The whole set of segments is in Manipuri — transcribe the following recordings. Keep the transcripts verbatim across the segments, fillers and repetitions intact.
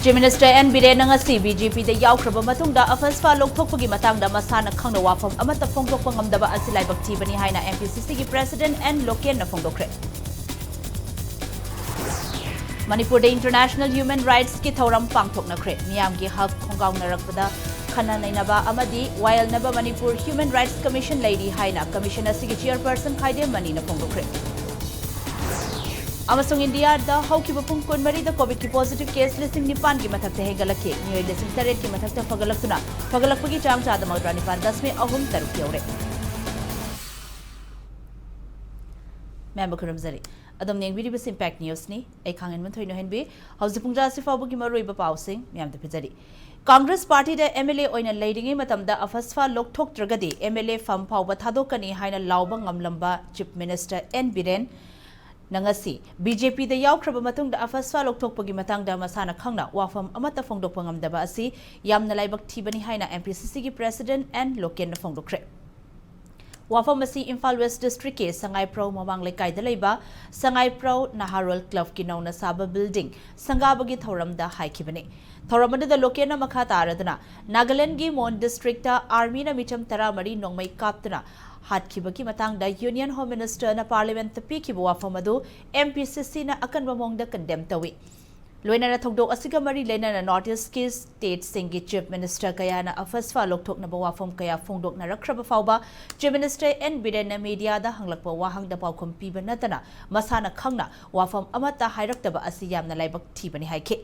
Chief Minister N Biren ꯅ ꯉꯁꯤ B J P ꯗ ꯌꯥꯎꯈ꯭ꯔꯕ ꯃꯇꯨꯡꯗ ꯑꯐꯁꯐꯥ ꯂꯧꯊꯣꯛꯄꯒꯤ ꯃꯇꯥꯡꯗ ꯃꯁꯥꯅ ꯈꯪꯅ ꯋꯥꯐꯝ ꯑꯃꯠꯇ ꯐꯣꯡꯗꯣꯛꯄ ꯉꯝꯗꯕ ꯑꯁꯤ ꯂꯥꯏꯕꯛ ꯊꯤꯕꯅꯤ ꯍꯥꯏꯅ M P C C ꯒꯤ President N ꯂꯣꯀꯦꯟꯅ ꯐꯣꯡꯗꯣꯛꯈ꯭ꯔꯦ꯫ ꯃꯅꯤꯄꯨꯔꯗ International Human Rights ꯀꯤ ꯊꯧꯔꯝ ꯄꯥꯡꯊꯣꯛꯅꯈ꯭ꯔꯦ꯫ ꯃꯤꯌꯥꯝꯒꯤ ꯍꯛ ꯈꯣꯡꯒꯥꯎꯅꯔꯛꯄꯗ ꯈꯟꯅ ꯅꯩꯅꯕ ꯑꯃꯗꯤ ꯋꯥꯌꯦꯜꯅꯕ ꯃꯅꯤꯄꯨꯔ Human Rights Commission ꯂꯩꯔꯤ ꯍꯥꯏꯅ Commission ꯑꯁꯤꯒꯤ Chairperson ꯈꯥꯏꯗꯦꯝ ꯃꯅꯤꯅ ꯐꯣꯡꯗꯣꯛꯈ꯭ꯔꯦ꯫ ꯑꯃꯁꯨꯡ ꯏꯟꯗꯤꯌꯥꯗ ꯍꯧꯈꯤꯕ ꯄꯨꯡ ꯀꯨꯟꯃꯔꯤꯗ COVID ꯀꯤ positive case ꯂꯤꯁꯤꯡ ꯅꯤꯄꯥꯟꯒꯤ ꯃꯊꯛꯇ ꯍꯦꯟꯒꯠꯂꯛꯈꯤ꯫ ꯃꯤꯑꯣꯏ ꯂꯤꯁꯤꯡ ꯇꯔꯦꯠꯀꯤ ꯃꯊꯛꯇ ꯐꯒꯠꯂꯛꯇꯨꯅ ꯐꯒꯠꯂꯛꯄꯒꯤ ꯆꯥꯡ ꯆꯥꯗ ꯃꯧꯗ꯭ꯔꯥ ꯅꯤꯄꯥꯟ ꯗꯁꯃꯤꯛ ꯑꯍꯨꯝ ꯇꯔꯨꯛ ꯌꯧꯔꯦ꯫ ꯃꯌꯥꯝꯕꯨ ꯈꯨꯔꯨꯝꯖꯔꯤ꯫ ꯑꯗꯨꯝ ꯌꯦꯡꯕꯤꯔꯤꯕꯁꯤ Impact News ꯅꯤ꯫ ꯑꯩ ꯈꯥꯡꯍꯦꯟꯕ ꯊꯣꯏꯅꯣꯍꯦꯟꯕꯤ꯫ ꯍꯧꯖꯤꯛ ꯄꯨꯡ ꯇꯔꯥ ꯑꯁꯤ ꯐꯥꯎꯕꯒꯤ ꯃꯔꯨꯑꯣꯏꯕ ꯄꯥꯎꯁꯤꯡ ꯃꯌꯥꯝꯗ ꯄꯤꯖꯔꯤ꯫ ꯀꯪꯒ꯭ꯔꯦꯁ ꯄꯥꯔꯇꯤꯗ M L A ꯑꯣꯏꯅ ꯂꯩꯔꯤꯉꯩ ꯃꯇꯝꯗ ꯑꯐꯁꯐꯥ ꯂꯧꯊꯣꯛꯇ꯭ꯔꯒꯗꯤ M L A ꯐꯝ ꯐꯥꯎꯕ ꯊꯥꯗꯣꯛꯀꯅꯤ ꯍꯥꯏꯅ ꯂꯥꯎꯕ ꯉꯝꯂꯝꯕ Chief Minister N ꯕꯤꯔꯦꯟ ꯅ ꯉꯁꯤ B J P ꯗ ꯌꯥꯎꯈ꯭ꯔꯕ ꯃꯇꯨꯡꯗ ꯑꯐꯁꯐꯥ ꯂꯧꯊꯣꯛꯄꯒꯤ ꯃꯇꯥꯡꯗ ꯃꯁꯥꯅ ꯈꯪꯅ ꯋꯥꯐꯝ ꯑꯃꯠꯇ ꯐꯣꯡꯗꯣꯛꯄ ꯉꯝꯗꯕ ꯑꯁꯤ ꯌꯥꯝꯅ ꯂꯥꯏꯕꯛ ꯊꯤꯕꯅꯤ ꯍꯥꯏꯅ M P C C ꯒꯤ President N ꯂꯣꯀꯦꯟꯅ ꯐꯣꯡꯗꯣꯛꯈ꯭ꯔꯦ꯫ ꯋꯥꯐꯝ ꯑꯁꯤ ꯏꯝꯐꯥꯜ West District ꯀꯤ ꯁꯉꯥꯏꯄ꯭ꯔꯧ ꯃꯃꯥꯡ ꯂꯩꯀꯥꯏꯗ ꯂꯩꯕ ꯁꯉꯥꯏꯄ꯭ꯔꯧ ꯅꯍꯥꯔꯣꯜ Club ꯀꯤ ꯅꯧꯅ ꯁꯥꯕ building ꯁꯪꯒꯥꯕꯒꯤ ꯊꯧꯔꯝꯗ ꯍꯥꯏꯈꯤꯕꯅꯤ꯫ ꯊꯧꯔꯝ ꯑꯗꯨꯗ ꯂꯣꯀꯦꯟꯅ ꯃꯈꯥ ꯇꯥꯔꯗꯨꯅ ꯅꯥꯒꯥꯂꯦꯟꯗꯒꯤ ꯃꯣꯟ district ꯇ army ꯅ ꯃꯤꯆꯝ ꯇꯔꯥꯃꯔꯤ ꯅꯣꯡꯃꯩ ꯀꯥꯞꯇꯨꯅ ꯍꯥꯠꯈꯤꯕꯒꯤ ꯃꯇꯥꯡꯗ Union Home Minister ꯅ Parliament ꯇ ꯄꯤꯈꯤꯕ ꯋꯥꯐꯝ ꯑꯗꯨ M P C C ꯅ ꯑꯀꯟꯕ ꯃꯑꯣꯡꯗ condemn ꯇꯧꯏ꯫ ꯂꯣꯏꯅꯅ ꯊꯧꯗꯣꯛ ꯑꯁꯤꯒ ꯃꯔꯤ ꯂꯩꯅꯅ North East ꯀꯤ state ꯁꯤꯡꯒꯤ Chief Minister ꯀꯌꯥꯅ ꯑꯐꯁꯐꯥ ꯂꯧꯊꯣꯛꯅꯕ ꯋꯥꯐꯝ ꯀꯌꯥ ꯐꯣꯡꯗꯣꯛꯅꯔꯛꯈ꯭ꯔꯕ ꯐꯥꯎꯕ Chief Minister N ꯕꯤꯔꯦꯟꯅ media ꯗ ꯍꯪꯂꯛꯄ ꯋꯥꯍꯪꯗ ꯄꯥꯎꯈꯨꯝ ꯄꯤꯕ ꯅꯠꯇꯅ ꯃꯁꯥꯅ ꯈꯪꯅ ꯋꯥꯐꯝ ꯑꯃꯠꯇ ꯍꯥꯏꯔꯛꯇꯕ ꯑꯁꯤ ꯌꯥꯝꯅ ꯂꯥꯏꯕꯛ ꯊꯤꯕꯅꯤ ꯍꯥꯏꯈꯤ꯫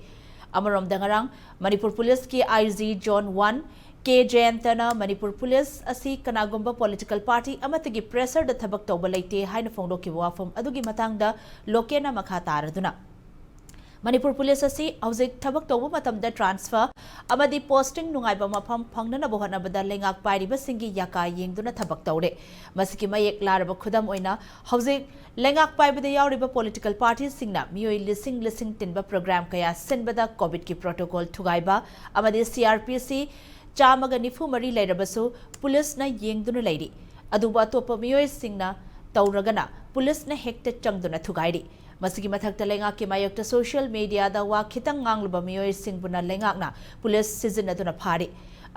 ꯑꯃꯔꯣꯝꯗ ꯉꯔꯥꯡ ꯃꯅꯤꯄꯨꯔ ꯄꯨꯂꯤꯁꯀꯤ I G Zone one ꯀꯦ ꯖꯌꯟꯇꯅ ꯃꯅꯤꯄꯨꯔ ꯄꯨꯂꯤꯁ ꯑꯁꯤ ꯀꯅꯥꯒꯨꯝꯕ political party ꯑꯃꯠꯇꯒꯤ pressure ꯗ ꯊꯕꯛ ꯇꯧꯕ ꯂꯩꯇꯦ ꯍꯥꯏꯅ ꯐꯣꯡꯗꯣꯛꯈꯤꯕ ꯋꯥꯐꯝ ꯑꯗꯨꯒꯤ ꯃꯇꯥꯡꯗ ꯂꯣꯀꯦꯟꯅ ꯃꯈꯥ ꯇꯥꯔꯗꯨꯅ, ꯃꯅꯤꯄꯨꯔ ꯄꯨꯂꯤꯁ ꯑꯁꯤ ꯍꯧꯖꯤꯛ ꯊꯕꯛ ꯇꯧꯕ ꯃꯇꯝꯗ transfer ꯑꯃꯗꯤ posting ꯅꯨꯡꯉꯥꯏꯕ ꯃꯐꯝ ꯐꯪꯅꯅꯕ ꯍꯣꯠꯅꯕꯗ ꯂꯩꯉꯥꯛ ꯄꯥꯏꯔꯤꯕꯁꯤꯡꯒꯤ ꯌꯥꯀꯥ ꯌꯦꯡꯗꯨꯅ ꯊꯕꯛ ꯇꯧꯔꯦ꯫ ꯃꯁꯤꯒꯤ ꯃꯌꯦꯛ ꯂꯥꯔꯕ ꯈꯨꯗꯝ ꯑꯣꯏꯅ ꯍꯧꯖꯤꯛ ꯂꯩꯉꯥꯛ ꯄꯥꯏꯕꯗ ꯌꯥꯎꯔꯤꯕ political party ꯁꯤꯡꯅ ꯃꯤꯑꯣꯏ ꯂꯤꯁꯤꯡ ꯂꯤꯁꯤꯡ ꯇꯤꯟꯕ program ꯀꯌꯥ ꯁꯤꯟꯕꯗ COVID ꯀꯤ protocol ꯊꯨꯒꯥꯏꯕ ꯑꯃꯗꯤ C R P C ꯆꯥꯝꯃꯒ ꯅꯤꯐꯨ ꯃꯔꯤ ꯂꯩꯔꯕꯁꯨ ꯄꯨꯂꯤꯁꯅ ꯌꯦꯡꯗꯨꯅ ꯂꯩꯔꯤ꯫ ꯑꯗꯨꯕꯨ ꯑꯇꯣꯞꯄ ꯃꯤꯑꯣꯏꯁꯤꯡꯅ ꯇꯧꯔꯒꯅ ꯄꯨꯂꯤꯁꯅ ꯍꯦꯛꯇ ꯆꯪꯗꯨꯅ ꯊꯨꯒꯥꯏꯔꯤ꯫ ꯃꯁꯤꯒꯤ ꯃꯊꯛꯇ ꯂꯩꯉꯥꯛꯀꯤ ꯃꯥꯌꯣꯛꯇ social mediaꯗ ꯋꯥ ꯈꯤꯇꯪ ꯉꯥꯡꯂꯨꯕ ꯃꯤꯑꯣꯏꯁꯤꯡꯕꯨꯅ ꯂꯩꯉꯥꯛꯅ ꯄꯨꯂꯤꯁ ꯁꯤꯖꯤꯟꯅꯗꯨꯅ ꯐꯥꯔꯤ꯫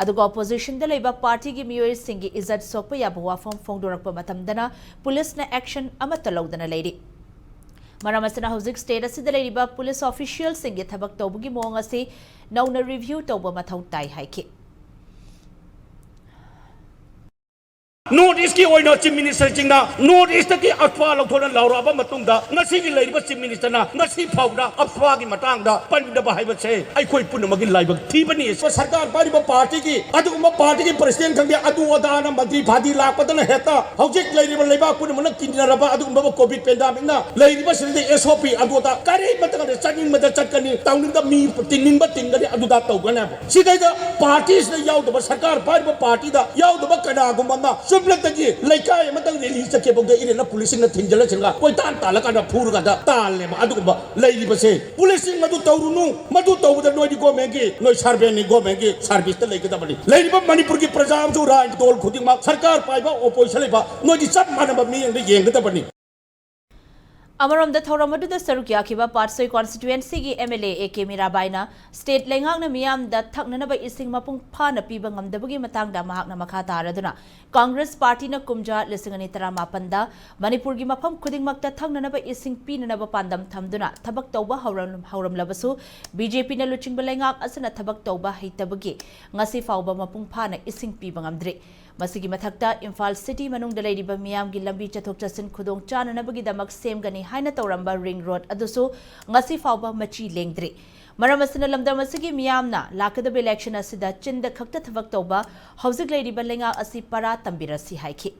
ꯑꯗꯨꯒ oppositionꯗ ꯂꯩꯕ partyꯒꯤ ꯃꯤꯑꯣꯏꯁꯤꯡꯒꯤ ꯏꯖꯠ ꯁꯣꯛꯄ ꯌꯥꯕ ꯋꯥꯐꯝ ꯐꯣꯡꯗꯣꯔꯛꯄ ꯃꯇꯝꯗꯅ ꯄꯨꯂꯤꯁꯅ action ꯑꯃꯠꯇ ꯂꯧꯗꯅ ꯂꯩꯔꯤ꯫ ꯃꯔꯝ ꯑꯁꯤꯅ ꯍꯧꯖꯤꯛ state ꯑꯁꯤꯗ ꯂꯩꯔꯤꯕ ꯄꯨꯂꯤꯁ officialꯁꯤꯡꯒꯤ ꯊꯕꯛ ꯇꯧꯕꯒꯤ ꯃꯑꯣꯡ ꯑꯁꯤ ꯅꯧꯅ review ꯇꯧꯕ ꯃꯊꯧ ꯇꯥꯏ ꯍꯥꯏꯈꯤ꯫ North Eastꯀꯤ ꯑꯣꯏꯅ Chief Ministerꯁꯤꯡꯅ North Eastꯇꯒꯤ ꯑꯐꯋꯥ ꯂꯧꯊꯣꯛꯅ ꯂꯥꯎꯔꯛꯑꯕ ꯃꯇꯨꯡꯗ ꯉꯁꯤꯒꯤ ꯂꯩꯔꯤꯕ Chief Ministerꯅ ꯉꯁꯤ ꯐꯥꯎꯕꯗ ꯑꯐꯋꯥꯒꯤ ꯃꯇꯥꯡꯗ ꯄꯟꯗꯕ ꯍꯥꯏꯕꯁꯦ ꯑꯩꯈꯣꯏ ꯄꯨꯝꯅꯃꯛꯀꯤ ꯂꯥꯏꯕꯛ ꯊꯤꯕꯅꯤ꯫ ꯁꯔꯀꯥꯔ ꯄꯥꯏꯔꯤꯕ partyꯒꯤ ꯑꯗꯨꯒꯨꯝꯕ partyꯒꯤ president ꯈꯪꯗꯦ, ꯑꯗꯨ ꯑꯗꯥꯅ ꯃꯟꯇ꯭ꯔꯤ ꯐꯥꯗꯤ ꯂꯥꯛꯄꯗꯅ ꯍꯦꯛꯇ ꯍꯧꯖꯤꯛ ꯂꯩꯔꯤꯕ ꯂꯩꯕꯥꯛ ꯄꯨꯝꯅꯃꯛꯅ ꯀꯤꯟꯅꯔꯕ ꯑꯗꯨꯒꯨꯝꯕ COVID pandemicꯅ ꯂꯩꯔꯤꯕꯁꯤꯗꯗꯤ SOP ꯑꯗꯨ ꯑꯗꯥ ꯀꯔꯤꯃꯠꯇ ꯈꯪꯗꯦ, ꯆꯠꯅꯤꯡꯕꯗ ꯆꯠꯀꯅꯤ, ꯇꯧꯅꯤꯡꯕ ꯃꯤ ꯇꯤꯟꯅꯤꯡꯕ ꯇꯤꯟꯒꯅꯤ, ꯑꯗꯨꯗ ꯇꯧꯒꯅꯦꯕ꯫ ꯁꯤꯗꯩꯗ partyꯁꯤꯗ ꯌꯥꯎꯗꯕ, ꯁꯔꯀꯥꯔ ꯄꯥꯏꯔꯤꯕ partyꯗ ꯌꯥꯎꯗꯕ ꯀꯅꯥꯒꯨꯝꯕ ꯑꯃ ꯆꯨꯝꯂꯛꯇꯒꯤ ꯂꯩꯀꯥꯏ ꯑꯃꯇꯪ rally ꯆꯠꯀꯦꯐꯥꯎꯗ ꯏꯔꯦꯟꯅ ꯄꯨꯂꯤꯁꯁꯤꯡꯅ ꯊꯤꯡꯖꯤꯜꯂꯁꯤꯜꯂꯒ ꯀꯣꯏꯇꯥꯟ ꯇꯥꯜꯂꯀꯥꯟꯗ ꯐꯨꯔꯀꯥꯟꯗ ꯇꯥꯜꯂꯦꯕ꯫ ꯑꯗꯨꯒꯨꯝꯕ ꯂꯩꯔꯤꯕꯁꯦ ꯄꯨꯂꯤꯁꯁꯤꯡ ꯃꯗꯨ ꯇꯧꯔꯨꯅꯨ꯫ ꯃꯗꯨ ꯇꯧꯕꯗ ꯅꯣꯏꯗꯤ governmentꯀꯤ, ꯅꯣꯏ servantꯅꯤ, governmentꯀꯤ serviceꯇ ꯂꯩꯒꯗꯕꯅꯤ꯫ ꯂꯩꯔꯤꯕ ꯃꯅꯤꯄꯨꯔꯒꯤ ꯄ꯭ꯔꯖꯥ ꯑꯃꯁꯨ ꯔꯥꯏ ꯗꯣꯜ ꯈꯨꯗꯤꯡꯃꯛ ꯁꯔꯀꯥꯔ ꯄꯥꯏꯕ opposition ꯂꯩꯕ ꯅꯣꯏꯗꯤ ꯆꯞ ꯃꯥꯟꯅꯕ ꯃꯤꯠꯌꯦꯡꯗ ꯌꯦꯡꯒꯗꯕꯅꯤ꯫ ꯑꯃꯔꯣꯝꯗ ꯊꯧꯔꯝ ꯑꯗꯨꯗ ꯁꯔꯨꯛ ꯌꯥꯈꯤꯕ ꯄꯥꯠꯁꯣꯏ constituencyꯒꯤ MLA A K ꯃꯤꯔꯥꯕꯥꯏꯅ state ꯂꯩꯉꯥꯛꯅ ꯃꯤꯌꯥꯝꯗ ꯊꯛꯅꯅꯕ ꯏꯁꯤꯡ ꯃꯄꯨꯡ ꯐꯥꯅ ꯄꯤꯕ ꯉꯝꯗꯕꯒꯤ ꯃꯇꯥꯡꯗ ꯃꯍꯥꯛꯅ ꯃꯈꯥ ꯇꯥꯔꯗꯨꯅ Congress partyꯅ ꯀꯨꯝꯖꯥ ꯂꯤꯁꯤꯡ ꯑꯅꯤ ꯇꯔꯥꯃꯥꯄꯟꯗ ꯃꯅꯤꯄꯨꯔꯒꯤ ꯃꯐꯝ ꯈꯨꯗꯤꯡꯃꯛꯇ ꯊꯛꯅꯅꯕ ꯏꯁꯤꯡ ꯄꯤꯅꯅꯕ ꯄꯥꯟꯗꯝ ꯊꯝꯗꯨꯅ ꯊꯕꯛ ꯇꯧꯕ ꯍꯧꯔꯝ-, ꯍꯧꯔꯝꯂꯕꯁꯨ BJPꯅ ꯂꯨꯆꯤꯡꯕ ꯂꯩꯉꯥꯛ ꯑꯁꯤꯅ ꯊꯕꯛ ꯇꯧꯕ ꯍꯩꯇꯕꯒꯤ ꯉꯁꯤ ꯐꯥꯎꯕ ꯃꯄꯨꯡ ꯐꯥꯅ ꯏꯁꯤꯡ ꯄꯤꯕ ꯉꯝꯗ꯭ꯔꯤ꯫ ꯃꯁꯤꯒꯤ ꯃꯊꯛꯇ ꯏꯝꯐꯥꯜ city ꯃꯅꯨꯡꯗ ꯂꯩꯔꯤꯕ ꯃꯤꯌꯥꯝꯒꯤ ꯂꯝꯕꯤ ꯆꯠꯊꯣꯛ ꯆꯠꯁꯤꯟ ꯈꯨꯗꯣꯡ ꯆꯥꯅꯅꯕꯒꯤꯗꯃꯛ ꯁꯦꯝꯒꯅꯤ ꯍꯥꯏꯅ ꯇꯧꯔꯝꯕ ring road ꯑꯗꯨꯁꯨ ꯉꯁꯤ ꯐꯥꯎꯕ ꯃꯆꯤ ꯂꯦꯡꯗ꯭ꯔꯤ꯫ ꯃꯔꯝ ꯑꯁꯤꯅ ꯂꯝꯗꯝ ꯑꯁꯤꯒꯤ ꯃꯤꯌꯥꯝꯅ ꯂꯥꯛꯀꯗꯕ election ꯑꯁꯤꯗ ꯆꯤꯟꯗ ꯈꯛꯇ ꯊꯕꯛ ꯇꯧꯕ ꯍꯧꯖꯤꯛ ꯂꯩꯔꯤꯕ ꯂꯩꯉꯥꯛ ꯑꯁꯤ ꯄꯔꯥ ꯇꯝꯕꯤꯔꯁꯤ ꯍꯥꯏꯈꯤ꯫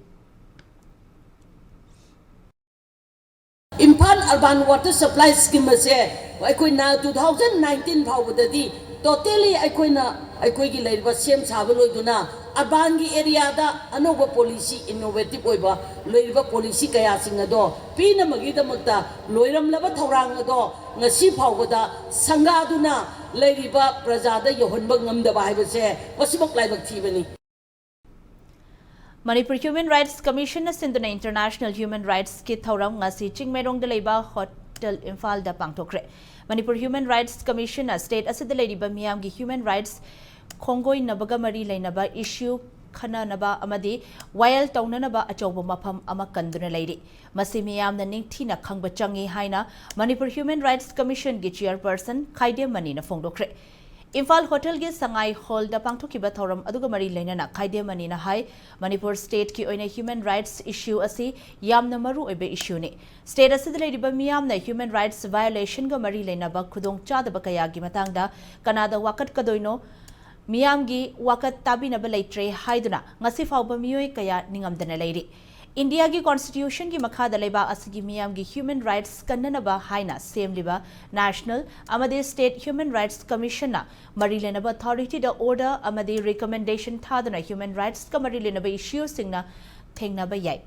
Imphal Urban Water Supply Scheme ꯑꯁꯦ ꯑꯩꯈꯣꯏꯅ two thousand nineteen ꯐꯥꯎꯕꯗꯗꯤ totally ꯑꯩꯈꯣꯏꯅ ꯑꯩꯈꯣꯏꯒꯤ ꯂꯩꯔꯤꯕ ꯁꯦꯝ ꯁꯥꯕ ꯂꯣꯏꯗꯨꯅ urbanꯒꯤ areaꯗ ꯑꯅꯧꯕ policy, innovative ꯑꯣꯏꯕ ꯂꯩꯔꯤꯕ policy ꯀꯌꯥꯁꯤꯡ ꯑꯗꯣ ꯄꯤꯅꯕꯒꯤꯗꯃꯛꯇ ꯂꯣꯏꯔꯝꯂꯕ ꯊꯧꯔꯥꯡ ꯑꯗꯣ ꯉꯁꯤ ꯐꯥꯎꯕꯗ ꯁꯪꯒꯥꯗꯨꯅ ꯂꯩꯔꯤꯕ ꯄ꯭ꯔꯖꯥꯗ ꯌꯧꯍꯟꯕ ꯉꯝꯗꯕ ꯍꯥꯏꯕꯁꯦ ꯃꯁꯤꯃꯛ ꯂꯥꯏꯕꯛ ꯊꯤꯕꯅꯤ꯫ ꯃꯅꯤꯄꯨꯔ Human Rights Commissionꯅ ꯁꯤꯟꯗꯨꯅ International Human Rightsꯀꯤ ꯊꯧꯔꯝ ꯉꯁꯤ ꯆꯤꯡꯃꯩꯔꯣꯡꯗ ꯂꯩꯕ ꯍꯣꯠ-, ꯏꯝꯐꯥꯜꯗ ꯄꯥꯡꯊꯣꯛꯈ꯭ꯔꯦ꯫ ꯃꯅꯤꯄꯨꯔ ꯍ꯭ꯌꯨꯃꯦꯟ ꯔꯥꯏꯠꯁ ꯀꯃꯤꯁꯟꯅ ꯁ꯭ꯇꯦꯠ ꯑꯁꯤꯗ ꯂꯩꯔꯤꯕ ꯃꯤꯌꯥꯝꯒꯤ ꯍ꯭ꯌꯨꯃꯦꯟ ꯔꯥꯏꯠꯁ ꯈꯣꯡꯒꯣꯏꯅꯕꯒ ꯃꯔꯤ ꯂꯩꯅꯕ ꯏꯁꯨ ꯈꯟꯅꯅꯕ ꯑꯃꯗꯤ ꯋꯥꯌꯦꯜ ꯇꯧꯅꯅꯕ ꯑꯆꯧꯕ ꯃꯐꯝ ꯑꯃ ꯀꯟꯗꯨꯅ ꯂꯩꯔꯤ꯫ ꯃꯁꯤ ꯃꯤꯌꯥꯝꯅ ꯅꯤꯡꯊꯤꯅ ꯈꯪꯕ ꯆꯪꯏ ꯍꯥꯏꯅ ꯃꯅꯤꯄꯨꯔ ꯍ꯭ꯌꯨꯃꯦꯟ ꯔꯥꯏꯠꯁ ꯀꯃꯤꯁꯟꯒꯤ ꯆꯤꯌꯔꯄꯔꯁꯟ ꯈꯥꯏꯗꯦꯝ ꯃꯅꯤꯅ ꯐꯣꯡꯗꯣꯛꯈ꯭ꯔꯦ꯫ ꯏꯝꯐꯥꯜ ꯍꯣꯇꯦꯜꯒꯤ ꯁꯉꯥꯏ ꯍꯣꯜꯗ ꯄꯥꯡꯊꯣꯛꯈꯤꯕ ꯊꯧꯔꯝ ꯑꯗꯨꯒ ꯃꯔꯤ ꯂꯩꯅꯅ ꯈꯥꯏꯗꯦꯝ ꯃꯅꯤꯅ ꯍꯥꯏ, ꯃꯅꯤꯄꯨꯔ ꯁ꯭ꯇꯦꯠꯀꯤ ꯑꯣꯏꯅ ꯍ꯭ꯌꯨꯃꯦꯟ ꯔꯥꯏꯠꯁ ꯏꯁꯨ ꯑꯁꯤ ꯌꯥꯝꯅ ꯃꯔꯨ ꯑꯣꯏꯕ ꯏꯁꯨꯅꯤ꯫ ꯁ꯭ꯇꯦꯠ ꯑꯁꯤꯗ ꯂꯩꯔꯤꯕ ꯃꯤꯌꯥꯝꯅ ꯍ꯭ꯌꯨꯃꯦꯟ ꯔꯥꯏꯠꯁ ꯚꯥꯏꯑꯣꯂꯦꯁꯟꯒ ꯃꯔꯤ ꯂꯩꯅꯕ ꯈꯨꯗꯣꯡꯆꯥꯗꯕ ꯀꯌꯥꯒꯤ ꯃꯇꯥꯡꯗ ꯀꯅꯥꯗ ꯋꯥꯀꯠꯀꯗꯣꯏꯅꯣ? ꯃꯤꯌꯥꯝꯒꯤ ꯋꯥꯀꯠ ꯇꯥꯕꯤꯅꯕ ꯂꯩꯇ꯭ꯔꯦ ꯍꯥꯏꯗꯨꯅ ꯉꯁꯤ ꯐꯥꯎꯕ ꯃꯤꯑꯣꯏ ꯀꯌꯥ ꯅꯤꯡꯉꯝꯗꯅ ꯂꯩꯔꯤ꯫ ꯏꯟꯗꯤꯌꯥꯒꯤ ꯀꯣꯟꯁꯇꯤꯇ꯭ꯌꯨꯁꯟꯒꯤ ꯃꯈꯥꯗ ꯂꯩꯕꯥꯛ ꯑꯁꯤꯒꯤ ꯃꯤꯌꯥꯝꯒꯤ ꯍ꯭ꯌꯨꯃꯦꯟ ꯔꯥꯏꯠꯁ ꯀꯟꯅꯅꯕ ꯍꯥꯏꯅ ꯁꯦꯝꯂꯤꯕ ꯅꯦꯁꯅꯦꯜ ꯑꯃꯗꯤ ꯁ꯭ꯇꯦꯠ ꯍ꯭ꯌꯨꯃꯦꯟ ꯔꯥꯏꯠꯁ ꯀꯃꯤꯁꯟꯅ ꯃꯔꯤ ꯂꯩꯅꯕ ꯑꯣꯊꯣꯔꯤꯇꯤꯗ ꯑꯣꯔꯗꯔ ꯑꯃꯗꯤ ꯔꯤꯀꯃꯦꯟꯗꯦꯁꯟ ꯊꯥꯗꯨꯅ ꯍ꯭ꯌꯨꯃꯦꯟ ꯔꯥꯏꯠꯁꯀ ꯃꯔꯤ ꯂꯩꯅꯕ ꯏꯁꯨꯁꯤꯡꯅ ꯊꯦꯡꯅꯕ ꯌꯥꯏ꯫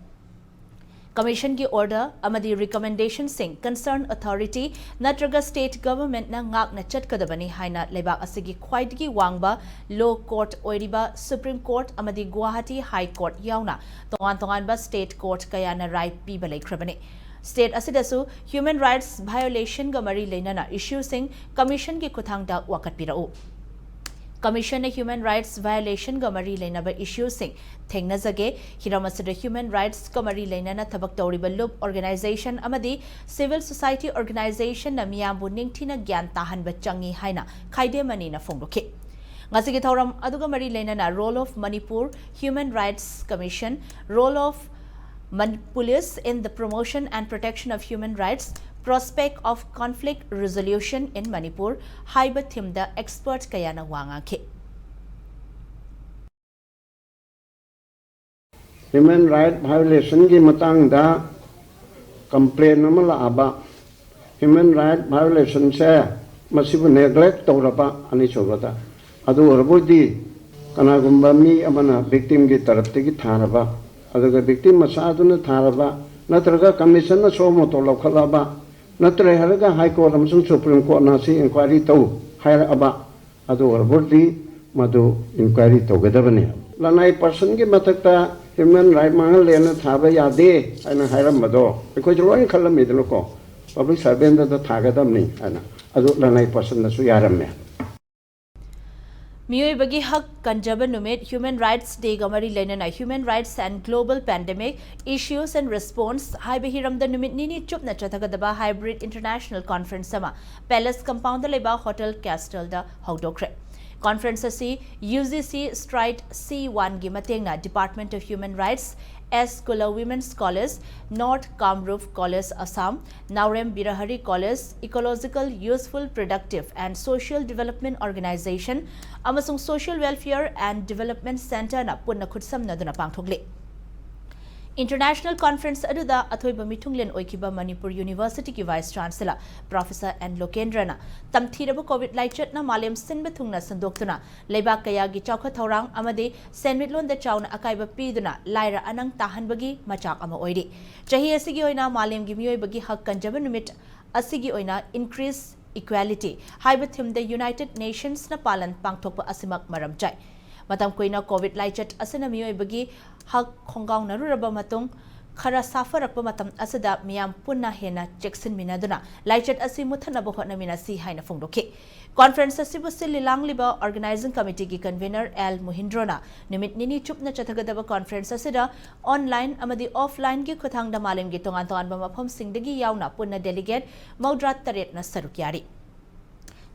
ꯀꯃꯤꯁꯟꯒꯤ ꯑꯣꯔꯗꯔ ꯑꯃꯗꯤ ꯔꯤꯀꯃꯦꯟꯗꯦꯁꯟꯁꯤꯡ ꯀꯟꯁꯔꯟ ꯑꯣꯊꯣꯔꯤꯇꯤ ꯅꯠꯇ꯭ꯔꯒ ꯁ꯭ꯇꯦꯠ ꯒꯚꯔꯟꯃꯦꯟꯠꯅ ꯉꯥꯛꯅ ꯆꯠꯀꯗꯕꯅꯤ ꯍꯥꯏꯅ ꯂꯩꯕꯥꯛ ꯑꯁꯤꯒꯤ ꯈ꯭ꯋꯥꯏꯗꯒꯤ ꯋꯥꯡꯕ ꯂꯣ ꯀꯣꯔꯠ ꯑꯣꯏꯔꯤꯕ ꯁꯨꯄ꯭ꯔꯤꯝ ꯀꯣꯔꯠ ꯑꯃꯗꯤ ꯒꯨꯋꯥꯍꯥꯇꯤ ꯍꯥꯏ ꯀꯣꯔꯠ ꯌꯥꯎꯅ ꯇꯣꯉꯥꯟ ꯇꯣꯉꯥꯟꯕ ꯁ꯭ꯇꯦꯠ ꯀꯣꯔꯠ ꯀꯌꯥꯅ ꯔꯥꯏ ꯄꯤꯕ ꯂꯩꯈ꯭ꯔꯕꯅꯤ꯫ ꯁ꯭ꯇꯦꯠ ꯑꯁꯤꯗꯁꯨ ꯍ꯭ꯌꯨꯃꯦꯟ ꯔꯥꯏꯠꯁ ꯚꯥꯏꯑꯣꯂꯦꯁꯟꯒ ꯃꯔꯤ ꯂꯩꯅꯅ ꯏꯁꯨꯁꯤꯡ ꯀꯃꯤꯁꯟꯒꯤ ꯈꯨꯠꯊꯥꯡꯗ ꯋꯥꯀꯠꯄꯤꯔꯛꯎ꯫ ꯀꯃꯤꯁꯟꯅ ꯍ꯭ꯌꯨꯃꯦꯟ ꯔꯥꯏꯠꯁ ꯚꯥꯏꯑꯣꯂꯦꯁꯟꯒ ꯃꯔꯤ ꯂꯩꯅꯕ ꯏꯁꯨꯁꯤꯡ ꯊꯦꯡꯅꯖꯒꯦ꯫ ꯍꯤꯔꯝ ꯑꯁꯤꯗ ꯍ꯭ꯌꯨꯃꯦꯟ ꯔꯥꯏꯠꯁꯀ ꯃꯔꯤ ꯂꯩꯅꯅ ꯊꯕꯛ ꯇꯧꯔꯤꯕ ꯂꯨꯞ ꯑꯣꯔꯒꯅꯥꯏꯖꯦꯁꯟ ꯑꯃꯗꯤ ꯁꯤꯚꯤꯜ ꯁꯣꯁꯥꯏꯇꯤ ꯑꯣꯔꯒꯅꯥꯏꯖꯦꯁꯟꯅ ꯃꯤꯌꯥꯝꯕꯨ ꯅꯤꯡꯊꯤꯅ ꯒ꯭ꯌꯥꯟ ꯇꯥꯍꯟꯕ ꯆꯪꯏ ꯍꯥꯏꯅ ꯈꯥꯏꯗꯦꯝ ꯃꯅꯤꯅ ꯐꯣꯡꯗꯣꯛꯈꯤ꯫ ꯉꯁꯤꯒꯤ ꯊꯧꯔꯝ ꯑꯗꯨꯒ ꯃꯔꯤ ꯂꯩꯅꯅ role of Manipur, Human Rights Commission, role of Police in the promotion and protection of human rights, prospect of conflict resolution in Manipur ꯍꯥꯏꯕ ꯊꯤꯝꯗ ꯑꯦꯛꯁꯄꯔꯠ ꯀꯌꯥꯅ ꯋꯥ ꯉꯥꯡꯈꯤ꯫ ꯍ꯭ꯌꯨꯃꯦꯟ ꯔꯥꯏꯠ ꯚꯥꯏꯑꯣꯂꯦꯁꯟꯒꯤ ꯃꯇꯥꯡꯗ ꯀꯝꯄ꯭ꯂꯦꯟ ꯑꯃ ꯂꯥꯛꯑꯕ, ꯍ꯭ꯌꯨꯃꯦꯟ ꯔꯥꯏꯠ ꯚꯥꯏꯑꯣꯂꯦꯁꯟꯁꯦ ꯃꯁꯤꯕꯨ ꯅꯦꯒ꯭ꯂꯦꯛ ꯇꯧꯔꯕ ꯑꯅꯤꯁꯨꯕꯗ, ꯑꯗꯨ ꯑꯣꯏꯔꯕꯗꯤ ꯀꯅꯥꯒꯨꯝꯕ ꯃꯤ ꯑꯃꯅ ꯚꯤꯛꯇꯤꯝꯒꯤ ꯇꯔꯞꯇꯒꯤ ꯊꯥꯔꯕ, ꯑꯗꯨꯒ ꯚꯤꯛꯇꯤꯝ ꯃꯆꯥꯗꯨꯅ ꯊꯥꯔꯕ, ꯅꯠꯇ꯭ꯔꯒ ꯀꯃꯤꯁꯟꯅ ꯁꯣ ꯃꯣꯇꯣ ꯂꯧꯈꯠꯂꯕ, ꯅꯠꯇ꯭ꯔꯦ ꯍꯥꯏꯔꯒ ꯍꯥꯏ ꯀꯣꯔꯠ ꯑꯃꯁꯨꯡ ꯁꯨꯄ꯭ꯔꯤꯝ ꯀꯣꯔꯠꯅ ꯁꯤ ꯏꯟꯀ꯭ꯋꯥꯏꯔꯤ ꯇꯧ ꯍꯥꯏꯔꯛꯑꯕ, ꯑꯗꯨ ꯑꯣꯏꯔꯕꯗꯤ ꯃꯗꯨ ꯏꯟꯀ꯭ꯋꯥꯏꯔꯤ ꯇꯧꯒꯗꯕꯅꯤ꯫ ꯂꯅꯥꯏ ꯄꯥꯔꯁꯟꯒꯤ ꯃꯊꯛꯇ ꯍ꯭ꯌꯨꯃꯦꯟ ꯔꯥꯏꯠ ꯃꯥꯡꯍꯜꯂꯦꯅ ꯊꯥꯕ ꯌꯥꯗꯦ ꯍꯥꯏꯅ ꯍꯥꯏꯔꯝꯕꯗꯣ ꯑꯩꯈꯣꯏꯁꯨ ꯂꯣꯏꯅ ꯈꯜꯂꯝꯃꯤꯗꯅꯀꯣ꯫ ꯄꯕ꯭ꯂꯤꯛ ꯁꯔꯚꯦꯟꯗ ꯊꯥꯒꯗꯕꯅꯤ ꯍꯥꯏꯅ ꯑꯗꯨ ꯂꯅꯥꯏ ꯄꯥꯔꯁꯟꯗꯁꯨ ꯌꯥꯔꯝꯃꯦ꯫ ꯃꯤꯑꯣꯏꯕꯒꯤ ꯍꯛ ꯀꯟꯖꯕ ꯅꯨꯃꯤꯠ Human Rights Dayꯒ ꯃꯔꯤ ꯂꯩꯅꯅ Human Rights and Global Pandemic Issues and Response ꯍꯥꯏꯕ ꯍꯤꯔꯝꯗ ꯅꯨꯃꯤꯠ ꯅꯤꯅꯤ ꯆꯨꯞꯅ ꯆꯠꯊꯒꯗꯕ hybrid international conference ꯑꯃ Palace Compoundꯗ ꯂꯩꯕ Hotel Castleꯗ ꯍꯧꯗꯣꯛꯈ꯭ꯔꯦ꯫ Conference ꯑꯁꯤ UGC STRIDE C oneꯒꯤ ꯃꯇꯦꯡꯅ Department of Human Rights, S Kula Women's College, North Kamrup College Assam, Naorem Birahari College, Ecological Useful Productive and Social Development Organization ꯑꯃꯁꯨꯡ Social Welfare and Development Centreꯅ ꯄꯨꯟꯅ ꯈꯨꯠꯁꯝꯅꯗꯨꯅ ꯄꯥꯡꯊꯣꯛꯂꯤ꯫ International conference ꯑꯗꯨꯗ ꯑꯊꯣꯏꯕ ꯃꯤꯊꯨꯡꯂꯦꯟ ꯑꯣꯏꯈꯤꯕ Manipur Universityꯒꯤ Vice Chancellor Professor N ꯂꯣꯀꯦꯟꯗ꯭ꯔꯅ ꯇꯝꯊꯤꯔꯕ COVID ꯂꯥꯏꯆꯠꯅ ꯃꯥꯂꯦꯝ ꯁꯤꯟꯕ ꯊꯨꯡꯅ ꯁꯟꯗꯣꯛꯇꯨꯅ ꯂꯩꯕꯥꯛ ꯀꯌꯥꯒꯤ ꯆꯥꯎꯈꯠ ꯊꯧꯔꯥꯡ ꯑꯃꯗꯤ ꯁꯦꯟꯃꯤꯠꯂꯣꯟꯗ ꯆꯥꯎꯅ ꯑꯀꯥꯏꯕ ꯄꯤꯗꯨꯅ ꯂꯥꯏꯔ ꯑꯅꯪ ꯇꯥꯍꯟꯕꯒꯤ ꯃꯆꯥꯛ ꯑꯃ ꯑꯣꯏꯔꯤ꯫ ꯆꯍꯤ ꯑꯁꯤꯒꯤ ꯑꯣꯏꯅ ꯃꯥꯂꯦꯝꯒꯤ ꯃꯤꯑꯣꯏꯕꯒꯤ ꯍꯛ ꯀꯟꯖꯕ ꯅꯨꯃꯤꯠ ꯑꯁꯤꯒꯤ ꯑꯣꯏꯅ Increase Equality ꯍꯥꯏꯕ themeꯗ United Nationsꯅ ꯄꯥꯂꯟ ꯄꯥꯡꯊꯣꯛꯄ ꯑꯁꯤꯃꯛ ꯃꯔꯝ ꯆꯥꯏ꯫ ꯃꯇꯝ ꯀꯨꯏꯅ COVID ꯂꯥꯏꯆꯠ ꯑꯁꯤꯅ ꯃꯤꯑꯣꯏꯕꯒꯤ ꯍꯛ ꯈꯣꯡꯒꯥꯎꯅꯔꯨꯔꯕ ꯃꯇꯨꯡ ꯈꯔ ꯁꯥꯐꯔꯛꯄ ꯃꯇꯝ ꯑꯁꯤꯗ ꯃꯤꯌꯥꯝ ꯄꯨꯟꯅ ꯍꯦꯟꯅ ꯆꯦꯛꯁꯤꯟꯃꯤꯟꯅꯗꯨꯅ ꯂꯥꯏꯆꯠ ꯑꯁꯤ ꯃꯨꯠꯊꯠꯅꯕ ꯍꯣꯠꯅꯃꯤꯟꯅꯁꯤ ꯍꯥꯏꯅ ꯐꯣꯡꯗꯣꯛꯈꯤ꯫ Conference ꯑꯁꯤꯕꯨ ꯁꯤꯜꯂꯤ ꯂꯥꯡꯂꯤꯕ Organizing Committeeꯒꯤ Convener L ꯃꯨꯍꯤꯟꯗ꯭ꯔꯣꯅ ꯅꯨꯃꯤꯠ ꯅꯤꯅꯤ ꯆꯨꯞꯅ ꯆꯠꯊꯒꯗꯕ conference ꯑꯁꯤꯗ online ꯑꯃꯗꯤ offlineꯒꯤ ꯈꯨꯠꯊꯥꯡꯗ ꯃꯥꯂꯦꯝꯒꯤ ꯇꯣꯉꯥꯟ ꯇꯣꯉꯥꯟꯕ ꯃꯐꯝꯁꯤꯡꯗꯒꯤ ꯌꯥꯎꯅ ꯄꯨꯟꯅ delegate ꯃꯧꯗ꯭ꯔꯥ ꯇꯔꯦꯠꯅ ꯁꯔꯨꯛ ꯌꯥꯔꯤ꯫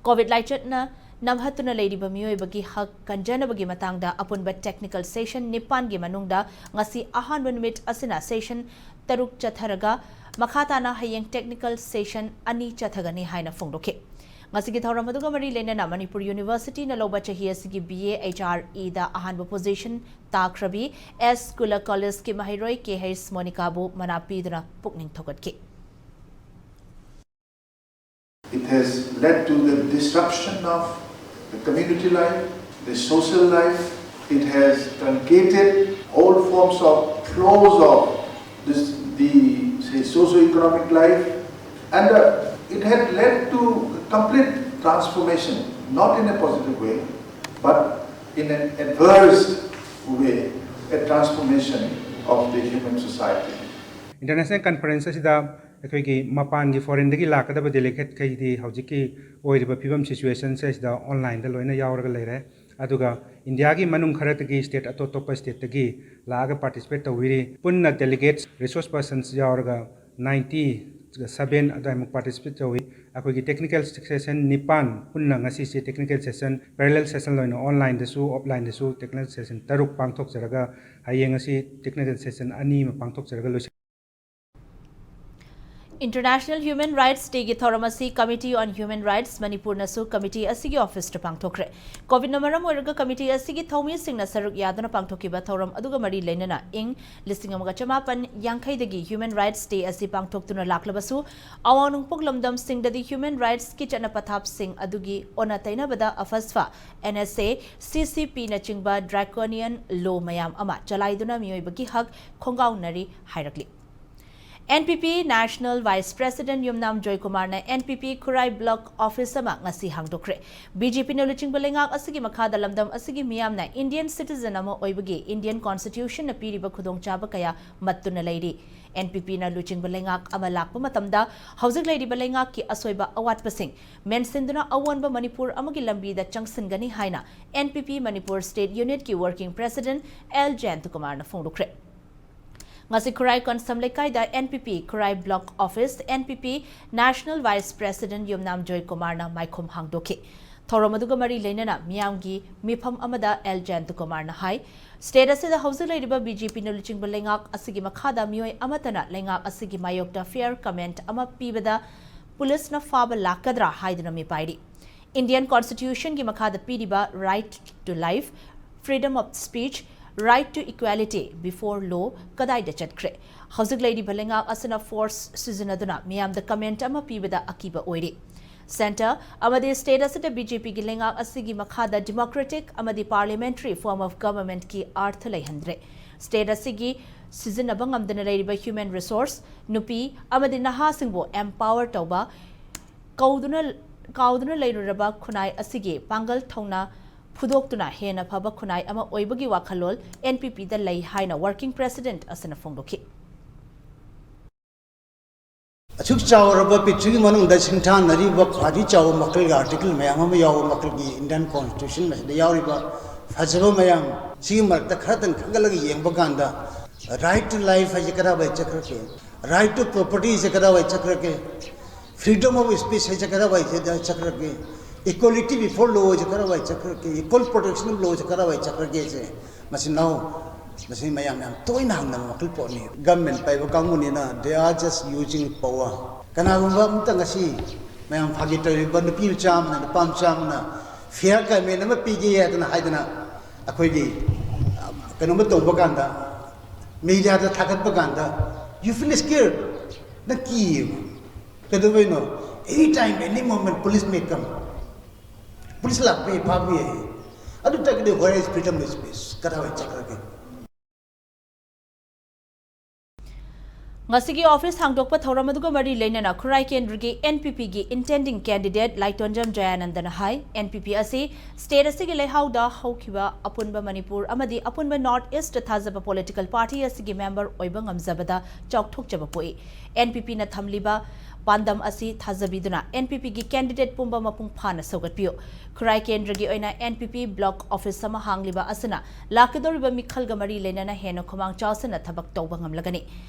COVID ꯂꯥꯏꯆꯠꯅ ꯅꯝꯍꯠꯇꯨꯅ ꯂꯩꯔꯤꯕ ꯃꯤꯑꯣꯏꯕꯒꯤ ꯍꯛ ꯀꯟꯖꯅꯕꯒꯤ ꯃꯇꯥꯡꯗ ꯑꯄꯨꯟꯕ technical session ꯅꯤꯄꯥꯟꯒꯤ ꯃꯅꯨꯡꯗ ꯉꯁꯤ ꯑꯍꯥꯟꯕ ꯅꯨꯃꯤꯠ ꯑꯁꯤꯅ session ꯇꯔꯨꯛ ꯆꯠꯊꯔꯒ ꯃꯈꯥ ꯇꯥꯅ ꯍꯌꯦꯡ technical session ꯑꯅꯤ ꯆꯠꯊꯒꯅꯤ ꯍꯥꯏꯅ ꯐꯣꯡꯗꯣꯛꯈꯤ꯫ ꯉꯁꯤꯒꯤ ꯊꯧꯔꯝ ꯑꯗꯨꯒ ꯃꯔꯤ ꯂꯩꯅꯅ ꯃꯅꯤꯄꯨꯔ Universityꯅ ꯂꯧꯕ ꯆꯍꯤ ꯑꯁꯤꯒꯤ B A H R Eꯗ ꯑꯍꯥꯟꯕ position ꯇꯥꯈ꯭ꯔꯕꯤ S Kula Collegeꯀꯤ ꯃꯍꯩꯔꯣꯏ K H ꯃꯣꯅꯤꯀꯥꯕꯨ ꯃꯅꯥ ꯄꯤꯗꯨꯅ ꯄꯨꯛꯅꯤꯡ ꯊꯧꯒꯠꯈꯤ꯫ It has led to the disruption of the community life, the social life. It has truncated all forms of flows of this, the, say, socio-economic life, and uh, it had led to complete transformation, not in a positive way, but in an adverse way, a transformation of the human society. International conference ꯑꯁꯤꯗ ꯑꯩꯈꯣꯏꯒꯤ ꯃꯄꯥꯟꯒꯤ foreignꯗꯒꯤ ꯂꯥꯛꯀꯗꯕ delegateꯈꯩꯗꯤ ꯍꯧꯖꯤꯛꯀꯤ ꯑꯣꯏꯔꯤꯕ ꯐꯤꯕꯝ situationꯁꯦ ꯁꯤꯗ onlineꯗ ꯂꯣꯏꯅ ꯌꯥꯎꯔꯒ ꯂꯩꯔꯦ꯫ ꯑꯗꯨꯒ ꯏꯟꯗꯤꯌꯥꯒꯤ ꯃꯅꯨꯡ ꯈꯔꯗꯒꯤ state ꯑꯇꯣꯞ ꯑꯇꯣꯞꯄ stateꯇꯒꯤ ꯂꯥꯛꯑꯒ participate ꯇꯧꯕꯤꯔꯤ꯫ ꯄꯨꯟꯅ delegates resource persons ꯌꯥꯎꯔꯒ ninety seven ꯑꯗꯨꯋꯥꯏꯃꯨꯛ participate ꯇꯧꯏ꯫ ꯑꯩꯈꯣꯏꯒꯤ technical session ꯅꯤꯄꯥꯟ ꯄꯨꯟꯅ ꯉꯁꯤꯁꯦ technical session, parallel session ꯑꯣꯏꯅ onlineꯗꯁꯨ offlineꯗꯁꯨ technical session ꯇꯔꯨꯛ ꯄꯥꯡꯊꯣꯛꯆꯔꯒ ꯍꯌꯦꯡ ꯑꯁꯤ technical session ꯑꯅꯤ ꯑꯃ ꯄꯥꯡꯊꯣꯛꯆꯔꯒ ꯂꯣꯏꯁꯤꯟ International Human Rights Dayꯒꯤ ꯊꯧꯔꯝ ꯑꯁꯤ Committee on Human Rights ꯃꯅꯤꯄꯨꯔꯅꯁꯨ committee ꯑꯁꯤꯒꯤ officeꯇ ꯄꯥꯡꯊꯣꯛꯈ꯭ꯔꯦ꯫ Covidꯅ ꯃꯔꯝ ꯑꯣꯏꯔꯒ committee ꯑꯁꯤꯒꯤ ꯊꯧꯃꯤꯁꯤꯡꯅ ꯁꯔꯨꯛ ꯌꯥꯗꯨꯅ ꯄꯥꯡꯊꯣꯛꯈꯤꯕ ꯊꯧꯔꯝ ꯑꯗꯨꯒ ꯃꯔꯤ ꯂꯩꯅꯅ ꯏꯪ ꯂꯤꯁꯤꯡ ꯑꯃꯒ ꯆꯃꯥꯄꯟ ꯌꯥꯡꯈꯩꯗꯒꯤ Human Rights Day ꯑꯁꯤ ꯄꯥꯡꯊꯣꯛꯇꯨꯅ ꯂꯥꯛꯂꯕꯁꯨ, ꯑꯋꯥꯡ ꯅꯣꯡꯄꯣꯛ ꯂꯝꯗꯝꯁꯤꯡꯗꯗꯤ human rightsꯀꯤ ꯆꯠꯅ ꯄꯊꯥꯞꯁꯤꯡ ꯑꯗꯨꯒꯤ ꯑꯣꯟꯅ ꯇꯩꯅꯕꯗ AFSPA, NSA, CCPꯅꯆꯤꯡꯕ draconian law ꯃꯌꯥꯝ ꯑꯃ ꯆꯂꯥꯏꯗꯨꯅ ꯃꯤꯑꯣꯏꯕꯒꯤ ꯍꯛ ꯈꯣꯡꯒꯥꯎꯅꯔꯤ ꯍꯥꯏꯔꯛꯂꯤ꯫ NPP National Vice President ꯌꯨꯝꯅꯥꯝ ꯖꯣꯏꯀꯨꯃꯥꯔꯅ NPP ꯈꯨꯔꯥꯏ block office ꯑꯃ ꯉꯁꯤ ꯍꯥꯡꯗꯣꯛꯈ꯭ꯔꯦ꯫ BJPꯅ ꯂꯨꯆꯤꯡꯕ ꯂꯩꯉꯥꯛ ꯑꯁꯤꯒꯤ ꯃꯈꯥꯗ ꯂꯝꯗꯝ ꯑꯁꯤꯒꯤ ꯃꯤꯌꯥꯝꯅ Indian citizen ꯑꯃ ꯑꯣꯏꯕꯒꯤ Indian Constitutionꯅ ꯄꯤꯔꯤꯕ ꯈꯨꯗꯣꯡꯆꯥꯕ ꯀꯌꯥ ꯃꯠꯇꯨꯅ ꯂꯩꯔꯤ꯫ NPPꯅ ꯂꯨꯆꯤꯡꯕ ꯂꯩꯉꯥꯛ ꯑꯃ ꯂꯥꯛꯄ ꯃꯇꯝꯗ ꯍꯧꯖꯤꯛ ꯂꯩꯔꯤꯕ ꯂꯩꯉꯥꯛꯀꯤ ꯑꯁꯣꯏꯕ ꯑꯋꯥꯠꯄꯁꯤꯡ ꯃꯦꯟꯁꯤꯟꯗꯨꯅ ꯑꯑꯣꯟꯕ ꯃꯅꯤꯄꯨꯔ ꯑꯃꯒꯤ ꯂꯝꯕꯤꯗ ꯆꯪꯁꯤꯟꯒꯅꯤ ꯍꯥꯏꯅ NPP Manipur state unitꯀꯤ working president L ꯖꯌꯟꯇꯀꯨꯃꯥꯔꯅ ꯐꯣꯡꯗꯣꯛꯈ꯭ꯔꯦ꯫ ꯉꯁꯤ ꯈꯨꯔꯥꯏ ꯀꯟꯁꯝ ꯂꯩꯀꯥꯏꯗ NPP ꯈꯨꯔꯥꯏ block office, NPP National Vice President ꯌꯨꯝꯅꯥꯝ ꯖꯣꯏꯀꯨꯃꯥꯔꯅ ꯃꯥꯏꯈꯨꯝ ꯍꯥꯡꯗꯣꯛꯈꯤ꯫ ꯊꯧꯔꯝ ꯑꯗꯨꯒ ꯃꯔꯤ ꯂꯩꯅꯅ ꯃꯤꯌꯥꯝꯒꯤ ꯃꯤꯐꯝ ꯑꯃꯗ L ꯖꯌꯟꯇꯀꯨꯃꯥꯔꯅ ꯍꯥꯏ, state ꯑꯁꯤꯗ ꯍꯧꯖꯤꯛ ꯂꯩꯔꯤꯕ BJPꯅ ꯂꯨꯆꯤꯡꯕ ꯂꯩꯉꯥꯛ ꯑꯁꯤꯒꯤ ꯃꯈꯥꯗ ꯃꯤꯑꯣꯏ ꯑꯃꯠꯇꯅ ꯂꯩꯉꯥꯛ ꯑꯁꯤꯒꯤ ꯃꯥꯌꯣꯛꯇ fair comment ꯑꯃ ꯄꯤꯕꯗ ꯄꯨꯂꯤꯁꯅ ꯐꯥꯕ ꯂꯥꯛꯀꯗ꯭ꯔꯥ ꯍꯥꯏꯗꯨꯅ ꯃꯤꯄꯥꯏꯔꯤ꯫ Indian Constitutionꯒꯤ ꯃꯈꯥꯗ ꯄꯤꯔꯤꯕ right to life, freedom of speech, right to equality before law ꯀꯗꯥꯏꯗ ꯆꯠꯈ꯭ꯔꯦ? ꯍꯧꯖꯤꯛ ꯂꯩꯔꯤꯕ ꯂꯩꯉꯥꯛ ꯑꯁꯤꯅ force ꯁꯤꯖꯤꯟꯅꯗꯨꯅ ꯃꯤꯌꯥꯝꯗ comment ꯑꯃ ꯄꯤꯕꯗ ꯑꯀꯤꯕ ꯑꯣꯏꯔꯤ꯫ Centre ꯑꯃꯗꯤ state ꯑꯁꯤꯗ BJPꯒꯤ ꯂꯩꯉꯥꯛ ꯑꯁꯤꯒꯤ ꯃꯈꯥꯗ democratic ꯑꯃꯗꯤ parliamentary form of governmentꯀꯤ ꯑꯔꯊ ꯂꯩꯍꯟꯗ꯭ꯔꯦ꯫ State ꯑꯁꯤꯒꯤ ꯁꯤꯖꯤꯟꯅꯕ ꯉꯝꯗꯅ ꯂꯩꯔꯤꯕ human resource, ꯅꯨꯄꯤ ꯑꯃꯗꯤ ꯅꯍꯥꯁꯤꯡꯕꯨ empower ꯇꯧꯕ, ꯀꯧꯗꯨꯅ, ꯀꯥꯎꯗꯨꯅ ꯂꯩꯔꯨꯔꯕ ꯈꯨꯟꯅꯥꯏ ꯑꯁꯤꯒꯤ ꯄꯥꯡꯒꯜ ꯊꯧꯅꯥ ꯐꯨꯗꯣꯛꯇꯨꯅ ꯍꯦꯟꯅ ꯐꯕ ꯈꯨꯟꯅꯥꯏ ꯑꯃ ꯑꯣꯏꯕꯒꯤ ꯋꯥꯈꯜꯂꯣꯟ NPPꯗ ꯂꯩ ꯍꯥꯏꯅ working president ꯑꯁꯤꯅ ꯐꯣꯡꯗꯣꯛꯈꯤ꯫ ꯑꯁꯨꯛ ꯆꯥꯎꯔꯕ ꯄ꯭ꯔꯤꯊꯤꯕꯤ ꯃꯅꯨꯡꯗ ꯁꯤꯡꯊꯥꯅꯔꯤꯕ ꯈ꯭ꯋꯥꯏꯗꯒꯤ ꯆꯥꯎꯕ ꯃꯈꯜꯒꯤ article ꯃꯌꯥꯝ ꯑꯃ ꯌꯥꯎꯕ ꯃꯈꯜꯒꯤ Indian Constitution ꯑꯁꯤꯗ ꯌꯥꯎꯔꯤꯕ ꯐꯖꯕ ꯃꯌꯥꯝ ꯁꯤꯒꯤ ꯃꯔꯛꯇ ꯈꯔꯇꯪ ꯈꯟꯒꯠꯂꯒ ꯌꯦꯡꯕ ꯀꯥꯟꯗ, right to life ꯍꯥꯏꯁꯦ ꯀꯗꯥꯏꯋꯥꯏ ꯆꯠꯈ꯭ꯔꯒꯦ? Right to property ꯁꯦ ꯀꯗꯥꯏꯋꯥꯏ ꯆꯠꯈ꯭ꯔꯒꯦ? Freedom of speech ꯍꯥꯏꯁꯦ ꯀꯗꯥꯏꯋꯥꯏꯗ ꯆꯠꯈ꯭ꯔꯒꯦ? Equality before law ꯁꯦ ꯀꯗꯥꯏꯋꯥꯏ ꯆꯠꯈ꯭ꯔꯒꯦ? Equal protection of law ꯁꯦ ꯀꯗꯥꯏꯋꯥꯏ ꯆꯠꯈ꯭ꯔꯒꯦ? ꯁꯦ ꯃꯁꯤ ꯅꯥꯎ, ꯃꯁꯤ ꯃꯌꯥꯝ ꯌꯥꯝ ꯇꯣꯏꯅ ꯍꯪꯅꯕ ꯃꯈꯜ ꯄꯣꯠꯅꯤ꯫ Government ꯄꯥꯏꯕ ꯀꯥꯡꯕꯨꯅꯤꯅ they are just using power꯫ ꯀꯅꯥꯒꯨꯝꯕ ꯑꯃꯇ ꯉꯁꯤ ꯃꯌꯥꯝ ꯐꯥꯒꯤ ꯇꯧꯔꯤꯕ ꯅꯨꯄꯤ ꯃꯆꯥ ꯑꯃꯅ, ꯅꯨꯄꯥ ꯃꯆꯥ ꯑꯃꯅ fair government ꯑꯃ ꯄꯤꯒꯦ ꯍꯥꯏꯗꯅ, ꯍꯥꯏꯗꯅ ꯑꯩꯈꯣꯏꯒꯤ, ꯑ, ꯀꯩꯅꯣꯝꯃ ꯇꯧꯕ ꯀꯥꯟꯗ, mediaꯗ ꯊꯥꯒꯠꯄ ꯀꯥꯟꯗ, you feel scared꯫ ꯅꯪ ꯀꯤꯌꯦꯕ꯫ ꯀꯩꯗꯧꯕꯩꯅꯣ? Any time, any moment, police may come꯫ Police ꯂꯥꯛꯄ ꯌꯥꯏ, ꯐꯥꯕ ꯌꯥꯏ꯫ ꯑꯗꯨ ꯇꯥꯔꯒꯗꯤ where is freedom of speech? ꯀꯗꯥꯏꯋꯥꯏ ꯆꯠꯈ꯭ꯔꯒꯦ? ꯉꯁꯤꯒꯤ ꯑꯣꯐꯤꯁ ꯍꯥꯡꯗꯣꯛꯄ ꯊꯧꯔꯝ ꯑꯗꯨꯒ ꯃꯔꯤ ꯂꯩꯅꯅ ꯈꯨꯔꯥꯏ ꯀꯦꯟꯗ꯭ꯔꯒꯤ NPPꯒꯤ intending candidate ꯂꯥꯏꯇꯣꯟꯖꯝ ꯖꯌꯥꯅꯟꯗꯅ ꯍꯥꯏ, NPP ꯑꯁꯤ state ꯑꯁꯤꯒꯤ ꯂꯩꯍꯥꯎꯗ ꯍꯧꯈꯤꯕ ꯑꯄꯨꯟꯕ ꯃꯅꯤꯄꯨꯔ ꯑꯃꯗꯤ ꯑꯄꯨꯟꯕ North Eastꯇ ꯊꯥꯖꯕ political party ꯑꯁꯤꯒꯤ member ꯑꯣꯏꯕ ꯉꯝꯖꯕꯗ ꯆꯥꯎꯊꯣꯛꯆꯕ ꯄꯣꯛꯏ꯫ NPPꯅ ꯊꯝꯂꯤꯕ ꯄꯥꯟꯗꯝ ꯑꯁꯤ ꯊꯥꯖꯕꯤꯗꯨꯅ NPPꯒꯤ candidate ꯄꯨꯝꯕ ꯃꯄꯨꯡ ꯐꯥꯅ ꯁꯧꯒꯠꯄꯤꯌꯨ꯫ ꯈꯨꯔꯥꯏ ꯀꯦꯟꯗ꯭ꯔꯒꯤ ꯑꯣꯏꯅ NPP block office ꯑꯃ ꯍꯥꯡꯂꯤꯕ ꯑꯁꯤꯅ ꯂꯥꯛꯀꯗꯧꯔꯤꯕ ꯃꯤꯈꯜꯒ ꯃꯔꯤ ꯂꯩꯅꯅ ꯍꯦꯟꯅ ꯈꯨꯃꯥꯡ ꯆꯥꯎꯁꯤꯟꯅ ꯊꯕꯛ ꯇꯧꯕ ꯉꯝꯂꯒꯅꯤ꯫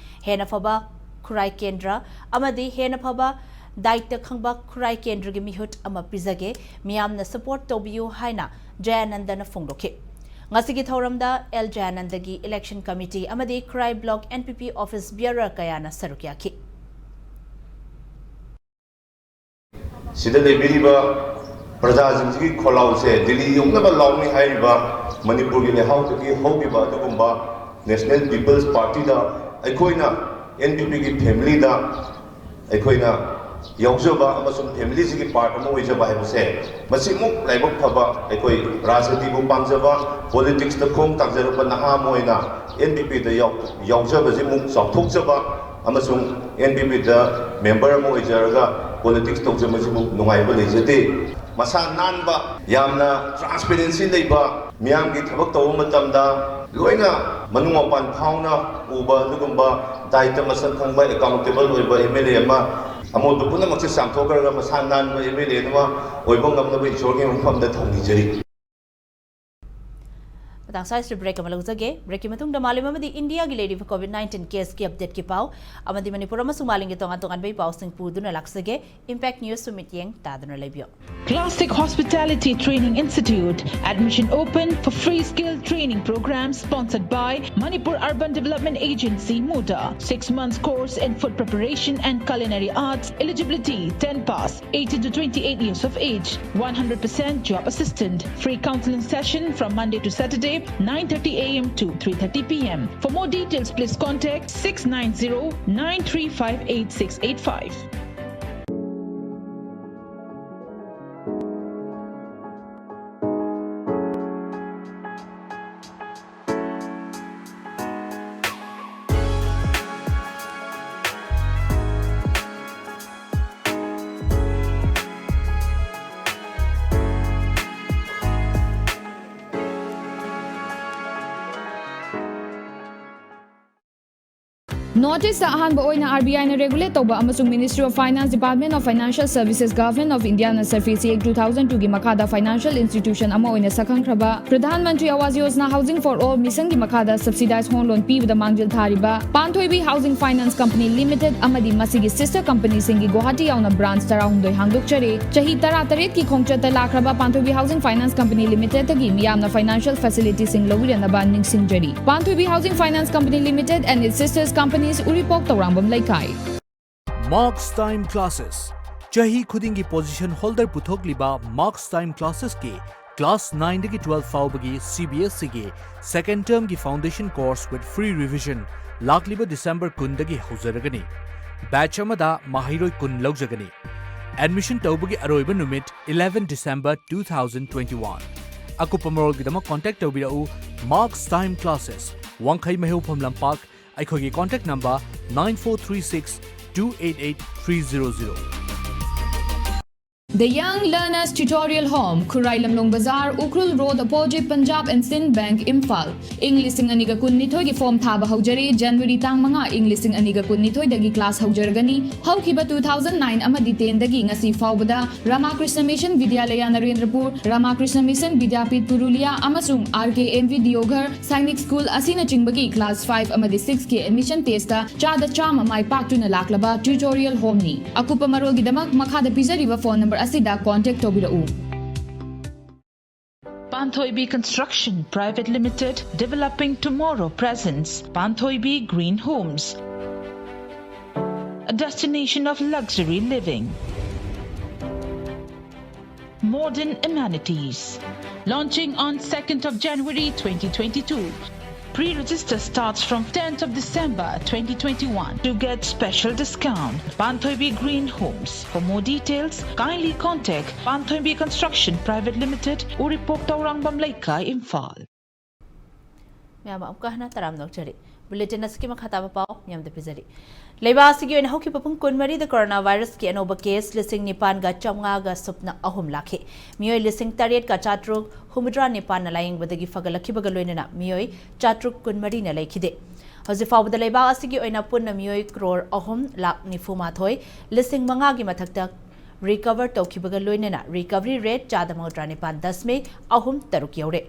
ꯍꯦꯟꯅ ꯐꯕ ꯈꯨꯔꯥꯏ ꯀꯦꯟꯗ꯭ꯔ ꯑꯃꯗꯤ ꯍꯦꯟꯅ ꯐꯕ ꯗꯥꯏꯇ ꯈꯪꯕ ꯈꯨꯔꯥꯏ ꯀꯦꯟꯗ꯭ꯔꯒꯤ ꯃꯤꯍꯨꯠ ꯑꯃ ꯄꯤꯖꯒꯦ꯫ ꯃꯤꯌꯥꯝꯅ support ꯇꯧꯕꯤꯌꯨ ꯍꯥꯏꯅ ꯖꯌꯥꯅꯟꯗꯅ ꯐꯣꯡꯗꯣꯛꯈꯤ꯫ ꯉꯁꯤꯒꯤ ꯊꯧꯔꯝꯗ ꯑꯦꯜ ꯖꯌꯥꯅꯟꯗꯒꯤ election committee ꯑꯃꯗꯤ ꯈꯨꯔꯥꯏ block NPP office bearer ꯀꯌꯥꯅ ꯁꯔꯨꯛ ꯌꯥꯈꯤ꯫ ꯁꯤꯗ ꯂꯩꯕꯤꯔꯤꯕ ꯄ꯭ꯔꯖꯥꯁꯤꯡꯁꯤꯒꯤ ꯈꯣꯜꯂꯥꯎꯁꯦ ꯗꯤꯜꯂꯤ ꯌꯧꯅꯕ ꯂꯥꯎꯅꯤ ꯍꯥꯏꯔꯤꯕ ꯃꯅꯤꯄꯨꯔꯒꯤ ꯂꯩꯍꯥꯎꯗꯒꯤ ꯍꯧꯈꯤꯕ ꯑꯗꯨꯒꯨꯝꯕ National People's Partyꯗ ꯑꯩꯈꯣꯏꯅ NPPꯒꯤ familyꯗ ꯑꯩꯈꯣꯏꯅ ꯌꯥꯎꯖꯕ ꯑꯃꯁꯨꯡ familyꯁꯤꯒꯤ part ꯑꯃ ꯑꯣꯏꯖꯕ ꯍꯥꯏꯕꯁꯦ, ꯃꯁꯤꯃꯨꯛ ꯂꯥꯏꯕꯛ ꯐꯕ, ꯑꯩꯈꯣꯏ ꯔꯥꯖꯅꯤꯇꯤꯕꯨ ꯄꯥꯝꯖꯕ, politicsꯇ ꯈꯣꯡ ꯇꯥꯡꯖꯔꯛꯄ ꯅꯍꯥ ꯑꯃ ꯑꯣꯏꯅ NPPꯗ ꯌꯥꯎ-, ꯌꯥꯎꯖꯕꯁꯤꯃꯨꯛ ꯆꯥꯎꯊꯣꯛꯆꯕ ꯑꯃꯁꯨꯡ NPPꯗ member ꯑꯃ ꯑꯣꯏꯖꯔꯒ politics ꯇꯧꯖꯕꯁꯤꯃꯨꯛ ꯅꯨꯡꯉꯥꯏꯕ ꯂꯩꯖꯗꯦ꯫ ꯃꯁꯥ ꯅꯥꯟꯕ, ꯌꯥꯝꯅ transparency ꯂꯩꯕ, ꯃꯤꯌꯥꯝꯒꯤ ꯊꯕꯛ ꯇꯧꯕ ꯃꯇꯝꯗ ꯂꯣꯏꯅ ꯃꯅꯨꯡ ꯃꯄꯥꯟ ꯐꯥꯎꯅ ꯎꯕ ꯑꯗꯨꯒꯨꯝꯕ ꯗꯥꯏꯇ ꯃꯁꯛ ꯈꯪꯕ, ꯑꯦꯀꯥꯎꯟꯇꯦꯕꯜ ꯑꯣꯏꯕ ꯑꯦꯝ ꯑꯦꯜ ꯑꯦ ꯑꯃ, ꯑꯃꯣꯠꯄ ꯄꯨꯝꯅꯃꯛꯁꯦ ꯆꯥꯝꯊꯣꯛꯈ꯭ꯔꯒ ꯃꯁꯥ ꯅꯥꯟꯕ ꯑꯦꯝ ꯑꯦꯜ ꯑꯦ ꯑꯃ ꯑꯣꯏꯕ ꯉꯝꯅꯕ ꯏꯁꯣꯔꯒꯤ ꯃꯐꯝꯗ ꯊꯧꯅꯤꯖꯔꯤ꯫ ꯃꯇꯥꯡ ꯁ꯭ꯋꯥꯏꯁꯤꯗ ꯕ꯭ꯔꯦꯛ ꯑꯃ ꯂꯧꯖꯒꯦ꯫ ꯕ꯭ꯔꯦꯛꯀꯤ ꯃꯇꯨꯡꯗ ꯃꯥꯂꯦꯝ ꯑꯃꯗꯤ ꯏꯟꯗꯤꯌꯥꯒꯤ ꯂꯩꯔꯤꯕ ꯀꯣꯚꯤꯗ ꯅꯥꯏꯟꯇꯤꯟ ꯀꯦꯁꯀꯤ ꯑꯞꯗꯦꯠꯀꯤ ꯄꯥꯎ ꯑꯃꯗꯤ ꯃꯅꯤꯄꯨꯔ ꯑꯃꯁꯨꯡ ꯃꯥꯂꯦꯝꯒꯤ ꯇꯣꯉꯥꯟ ꯇꯣꯉꯥꯟꯕ ꯏ ꯄꯥꯎꯁꯤꯡ ꯄꯨꯗꯨꯅ ꯂꯥꯛꯆꯒꯦ꯫ Impact News ꯁꯨ ꯃꯤꯠꯌꯦꯡ ꯇꯥꯗꯨꯅ ꯂꯩꯕꯤꯌꯨ꯫ Classic Hospitality Training Institute. Admission open for free skill training program sponsored by Manipur Urban Development Agency, MUDA. Six months course in food preparation and culinary arts. Eligibility ten pass, eighteen to twenty-eight years of age. One hundred percent job assistant. Free counseling session from Monday to Saturday, nine thirty a m to three thirty p m. For more details, please contact six nine zero, nine three five, eight six eight five. North East ꯑꯍꯥꯟꯕ ꯑꯣꯏꯅ RBI ꯅ regulate ꯇꯧꯕ ꯑꯃꯁꯨꯡ Ministry of Finance, Department of Financial Services, Government of India ꯅ SARFAESI Act two thousand two ꯒꯤ ꯃꯈꯥꯗ financial institution ꯑꯃ ꯑꯣꯏꯅ ꯁꯛꯈꯪꯈ꯭ꯔꯕ Pradhan Mantri Awas Yojana Housing for All Mission ꯒꯤ ꯃꯈꯥꯗ subsidized home loan ꯄꯤꯕꯗ ꯃꯥꯡꯖꯤꯜ ꯊꯥꯔꯤꯕ ꯄꯥꯟꯊꯣꯏꯕꯤ Housing Finance Company Limited ꯑꯃꯗꯤ ꯃꯁꯤꯒꯤ sister company ꯁꯤꯡꯒꯤ ꯒꯨꯋꯥꯍꯥꯇꯤ ꯌꯥꯎꯅ branch ꯇꯔꯥꯍꯨꯝꯗꯣꯏ ꯍꯥꯡꯗꯣꯛꯆꯔꯦ꯫ ꯆꯍꯤ ꯇꯔꯥꯇꯔꯦꯠꯀꯤ ꯈꯣꯡꯆꯠꯇ ꯂꯥꯛꯈ꯭ꯔꯕ ꯄꯥꯟꯊꯣꯏꯕꯤ Housing Finance Company Limited ꯇꯒꯤ ꯃꯤꯌꯥꯝꯅ financial facility ꯁꯤꯡ ꯂꯧꯕꯤꯔꯅꯕ ꯅꯤꯡꯁꯤꯡꯖꯔꯤ꯫ ꯄꯥꯟꯊꯣꯏꯕꯤ Housing Finance Company Limited and its sisters companies, ꯎꯔꯤꯄꯣꯛ, ꯇꯧꯔꯥꯡꯕꯝ ꯂꯩꯀꯥꯏ꯫ Marks Time Classes꯫ ꯆꯍꯤ ꯈꯨꯗꯤꯡꯒꯤ position holder ꯄꯨꯊꯣꯛꯂꯤꯕ Marks Time Classes ꯀꯤ class nine ꯗꯒꯤ twelve ꯐꯥꯎꯕꯒꯤ CBSE ꯒꯤ second term ꯒꯤ foundation course with free revision ꯂꯥꯛꯂꯤꯕ December ꯀꯨꯟꯗꯒꯤ ꯍꯧꯖꯔꯒꯅꯤ꯫ Batch ꯑꯃꯗ ꯃꯍꯩꯔꯣꯏ ꯀꯨꯟ ꯂꯧꯖꯒꯅꯤ꯫ Admission ꯇꯧꯕꯒꯤ ꯑꯔꯣꯏꯕ ꯅꯨꯃꯤꯠ eleven December two thousand twenty-one꯫ ꯑꯀꯨꯞꯄ ꯃꯔꯣꯜꯒꯤꯗꯃꯛ contact ꯇꯧꯕꯤꯔꯛꯎ꯫ Marks Time Classes, ꯋꯥꯡꯈꯩ ꯃꯩꯍꯧꯐꯝ ꯂꯝꯄꯥꯛ, ꯑꯩꯈꯣꯏꯒꯤ contact number nine four three six two eight eight three zero zero꯫ The Young Learners Tutorial Home, Khurrai Lamlong Bazar, Ukhrul Road, opposite Punjab and Sind Bank, Imphal. ꯏꯪ ꯂꯤꯁꯤꯡ ꯑꯅꯤꯒ ꯀꯨꯟꯅꯤꯊꯣꯏꯒꯤ form ꯊꯥꯕ ꯍꯧꯖꯔꯦ꯫ January ꯇꯥꯡ ꯃꯉꯥ, ꯏꯪ ꯂꯤꯁꯤꯡ ꯑꯅꯤꯒ ꯀꯨꯟꯅꯤꯊꯣꯏꯗꯒꯤ class ꯍꯧꯖꯔꯒꯅꯤ꯫ ꯍꯧꯈꯤꯕ two thousand nine ꯑꯃꯗꯤ ten ꯗꯒꯤ ꯉꯁꯤ ꯐꯥꯎꯕꯗ Ramakrishna Mission Vidyalaya Narendrapur, Ramakrishna Mission Vidyapith Purulia ꯑꯃꯁꯨꯡ R K M V Deoghar Sainik School ꯑꯁꯤꯅꯆꯤꯡꯕꯒꯤ class five ꯑꯃꯗꯤ six ꯀꯤ admission test ꯇ ꯆꯥꯗ ꯆꯥꯝꯃ ꯃꯥꯏ ꯄꯥꯛꯇꯨꯅ ꯂꯥꯛꯂꯕ tutorial home ꯅꯤ꯫ ꯑꯀꯨꯞꯄ ꯃꯔꯣꯜꯒꯤꯗꯃꯛ ꯃꯈꯥꯗ ꯄꯤꯖꯔꯤꯕ phone number ꯑꯁꯤꯗ contact ꯇꯧꯕꯤꯔꯛꯎ꯫ Panthoibi Construction Private Limited, developing tomorrow presents Panthoibi Green Homes, a destination of luxury living, modern amenities. Launching on second of January twenty twenty-two. Pre-register starts from tenth of December twenty twenty-one to get special discount. Panthoibi Green Homes. For more details, kindly contact Panthoibi Construction Private Limited, Uripok, Taurangam Leikai, Imphal. ꯃꯌꯥꯝ ꯑꯃꯨꯛꯀ ꯍꯟꯅ ꯇꯔꯥꯝꯅ ꯑꯣꯛꯆꯔꯤ꯫ Bulletin ꯑꯁꯤꯒꯤ ꯃꯈꯥ ꯇꯥꯕ ꯄꯥꯎ ꯃꯌꯥꯝꯗ ꯄꯤꯖꯔꯤ꯫ ꯂꯩꯕꯥꯛ ꯑꯁꯤꯒꯤ ꯑꯣꯏꯅ ꯍꯧꯈꯤꯕ ꯄꯨꯡ ꯀꯨꯟꯃꯔꯤꯗ coronavirus ꯀꯤ ꯑꯅꯧꯕ case ꯂꯤꯁꯤꯡ ꯅꯤꯄꯥꯟꯒ ꯆꯥꯝꯃꯉꯥꯒ ꯁꯨꯞꯅ ꯑꯍꯨꯝ ꯂꯥꯛꯈꯤ꯫ ꯃꯤꯑꯣꯏ ꯂꯤꯁꯤꯡ ꯇꯔꯦꯠꯀ ꯆꯥꯇ꯭ꯔꯨꯛ ꯍꯨꯝꯐꯨꯇꯔꯥ ꯅꯤꯄꯥꯟꯅ ꯂꯥꯌꯦꯡꯕꯗꯒꯤ ꯐꯒꯠꯂꯛꯈꯤꯕꯒ ꯂꯣꯏꯅꯅ ꯃꯤꯑꯣꯏ ꯆꯥꯇ꯭ꯔꯨꯛ ꯀꯨꯟꯃꯔꯤꯅ ꯂꯩꯈꯤꯗꯦ꯫ ꯍꯧꯖꯤꯛ ꯐꯥꯎꯕꯗ ꯂꯩꯕꯥꯛ ꯑꯁꯤꯒꯤ ꯑꯣꯏꯅ ꯄꯨꯟꯅ ꯃꯤꯑꯣꯏ crore ꯑꯍꯨꯝ ꯂꯥꯈ ꯅꯤꯐꯨ ꯃꯥꯊꯣꯏ ꯂꯤꯁꯤꯡ ꯃꯉꯥꯒꯤ ꯃꯊꯛꯇ recover ꯇꯧꯈꯤꯕꯒ ꯂꯣꯏꯅꯅ recovery rate ꯆꯥꯗ ꯃꯧꯗ꯭ꯔꯥ ꯅꯤꯄꯥꯟ ꯗꯁꯃꯤꯛ ꯑꯍꯨꯝ ꯇꯔꯨꯛ ꯌꯧꯔꯦ꯫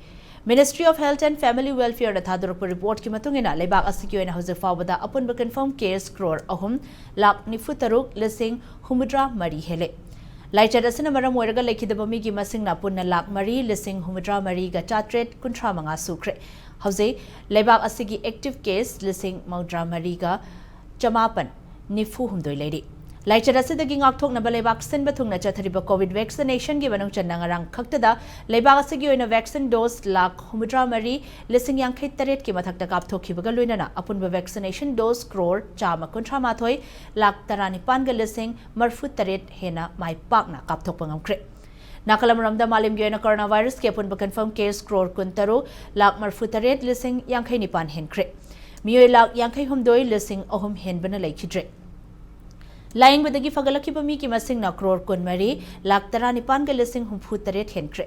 Ministry of Health and Family Welfare ꯅ ꯊꯥꯗꯣꯔꯛꯄ report ꯀꯤ ꯃꯇꯨꯡ ꯏꯟꯅ ꯂꯩꯕꯥꯛ ꯑꯁꯤꯒꯤ ꯑꯣꯏꯅ ꯍꯧꯖꯤꯛ ꯐꯥꯎꯕꯗ ꯑꯄꯨꯟꯕ confirm case crore ꯑꯍꯨꯝ ꯂꯥꯈ ꯅꯤꯐꯨ ꯇꯔꯨꯛ ꯂꯤꯁꯤꯡ ꯍꯨꯝꯐꯨꯇꯔꯥ ꯃꯔꯤ ꯍꯦꯜꯂꯦ꯫ ꯂꯥꯏꯆꯠ ꯑꯁꯤꯅ ꯃꯔꯝ ꯑꯣꯏꯔꯒ ꯂꯩꯈꯤꯗꯕ ꯃꯤꯒꯤ ꯃꯁꯤꯡꯅ ꯄꯨꯟꯅ ꯂꯥꯈ ꯃꯔꯤ ꯂꯤꯁꯤꯡ ꯍꯨꯝꯐꯨꯇꯔꯥ ꯃꯔꯤꯒ ꯆꯥꯇ꯭ꯔꯦꯠ ꯀꯨꯟꯊ꯭ꯔꯥ ꯃꯉꯥ ꯁꯨꯈ꯭ꯔꯦ꯫ ꯍꯧꯖꯤꯛ ꯂꯩꯕꯥꯛ ꯑꯁꯤꯒꯤ active case ꯂꯤꯁꯤꯡ ꯃꯧꯗ꯭ꯔꯥ ꯃꯔꯤꯒ ꯆꯃꯥꯄꯟ ꯅꯤꯐꯨ ꯍꯨꯝꯗꯣꯏ ꯂꯩꯔꯤ꯫ ꯂꯥꯏꯆꯠ ꯑꯁꯤꯗꯒꯤ ꯉꯥꯛꯊꯣꯛꯅꯕ ꯂꯩꯕꯥꯛ ꯁꯤꯟꯕ ꯊꯨꯡꯅ ꯆꯠꯊꯔꯤꯕ COVID vaccination ꯒꯤ ꯃꯅꯨꯡ ꯆꯟꯅ ꯉꯔꯥꯡ ꯈꯛꯇꯗ ꯂꯩꯕꯥꯛ ꯑꯁꯤꯒꯤ ꯑꯣꯏꯅ vaccine dose ꯂꯥꯈ ꯍꯨꯝꯐꯨꯇꯔꯥ ꯃꯔꯤ ꯂꯤꯁꯤꯡ ꯌꯥꯡꯈꯩ ꯇꯔꯦꯠꯀꯤ ꯃꯊꯛꯇ ꯀꯥꯞꯊꯣꯛꯈꯤꯕꯒ ꯂꯣꯏꯅꯅ ꯑꯄꯨꯟꯕ vaccination dose crore ꯆꯥꯝꯃ ꯀꯨꯟꯊ꯭ꯔꯥ ꯃꯥꯊꯣꯏ ꯂꯥꯈ ꯇꯔꯥꯅꯤꯄꯥꯟꯒ ꯂꯤꯁꯤꯡ ꯃꯔꯤꯐꯨ ꯇꯔꯦꯠ ꯍꯦꯟꯅ ꯃꯥꯏ ꯄꯥꯛꯅ ꯀꯥꯞꯊꯣꯛꯄ ꯉꯝꯈ꯭ꯔꯦ꯫ ꯅꯥꯀꯜ ꯑꯃꯔꯣꯝꯗ ꯃꯥꯂꯦꯝꯒꯤ ꯑꯣꯏꯅ coronavirus ꯀꯤ ꯑꯄꯨꯟꯕ confirm case crore ꯀꯨꯟꯇꯔꯨꯛ ꯂꯥꯈ ꯃꯔꯤꯐꯨ ꯇꯔꯦꯠ ꯂꯤꯁꯤꯡ ꯌꯥꯡꯈꯩ ꯅꯤꯄꯥꯟ ꯍꯦꯟꯈ꯭ꯔꯦ꯫ ꯃꯤꯑꯣꯏ ꯂꯥꯈ ꯌꯥꯡꯈꯩ ꯍꯨꯝꯗꯣꯏ ꯂꯤꯁꯤꯡ ꯑꯍꯨꯝ ꯍꯦꯟꯕꯅ ꯂꯩꯈꯤꯗ꯭ꯔꯦ꯫ ꯂꯥꯌꯦꯡꯕꯗꯒꯤ ꯐꯒꯠꯂꯛꯈꯤꯕ ꯃꯤꯒꯤ ꯃꯁꯤꯡꯅ ꯀ꯭ꯔꯣꯔ ꯀꯨꯟꯃꯔꯤ ꯂꯥꯈ ꯇꯔꯥꯅꯤꯄꯥꯟꯒ ꯂꯤꯁꯤꯡ ꯍꯨꯝꯐꯨ ꯇꯔꯦꯠ ꯍꯦꯟꯈ꯭ꯔꯦ꯫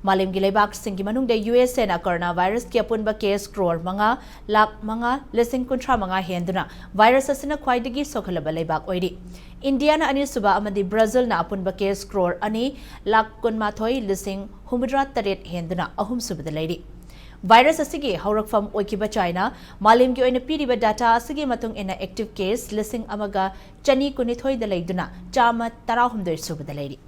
ꯃꯥꯂꯦꯝꯒꯤ ꯂꯩꯕꯥꯛꯁꯤꯡꯒꯤ ꯃꯅꯨꯡꯗ ꯌꯨ ꯑꯦꯁ ꯑꯦꯅ ꯀꯣꯔꯣꯅꯥ ꯚꯥꯏꯔꯁꯀꯤ ꯑꯄꯨꯟꯕ ꯀꯦꯁ ꯀ꯭ꯔꯣꯔ ꯃꯉꯥ ꯂꯥꯈ ꯃꯉꯥ ꯂꯤꯁꯤꯡ ꯀꯨꯟꯊ꯭ꯔꯥ ꯃꯉꯥ ꯍꯦꯟꯗꯨꯅ ꯚꯥꯏꯔꯁ ꯑꯁꯤꯅ ꯈ꯭ꯋꯥꯏꯗꯒꯤ ꯁꯣꯛꯍꯜꯂꯕ ꯂꯩꯕꯥꯛ ꯑꯣꯏꯔꯤ꯫ ꯏꯟꯗꯤꯌꯥꯅ ꯑꯅꯤꯁꯨꯕ ꯑꯃꯗꯤ ꯕ꯭ꯔꯥꯖꯤꯜꯅ ꯑꯄꯨꯟꯕ ꯀꯦꯁ ꯀ꯭ꯔꯣꯔ ꯑꯅꯤ ꯂꯥꯈ ꯀꯨꯟꯃꯥꯊꯣꯏ ꯂꯤꯁꯤꯡ ꯍꯨꯝꯐꯨꯇꯔꯥ ꯇꯔꯦꯠ ꯍꯦꯟꯗꯨꯅ ꯑꯍꯨꯝꯁꯨꯕꯗ ꯂꯩꯔꯤ꯫ ꯚꯥꯏꯔꯁ ꯑꯁꯤꯒꯤ ꯍꯧꯔꯛꯐꯝ ꯑꯣꯏꯈꯤꯕ ꯆꯥꯏꯅꯥ ꯃꯥꯂꯦꯝꯒꯤ ꯑꯣꯏꯅ ꯄꯤꯔꯤꯕ ꯗꯥꯇꯥ ꯑꯁꯤꯒꯤ ꯃꯇꯨꯡ ꯏꯟꯅ ꯑꯦꯛꯇꯤꯚ ꯀꯦꯁ ꯂꯤꯁꯤꯡ ꯑꯃꯒ ꯆꯅꯤ ꯀꯨꯟꯅꯤꯊꯣꯏꯗ ꯂꯩꯗꯨꯅ ꯆꯥꯝꯃ ꯇꯔꯥꯍꯨꯝꯗꯣꯏ ꯁꯨꯕꯗ ꯂꯩꯔꯤ꯫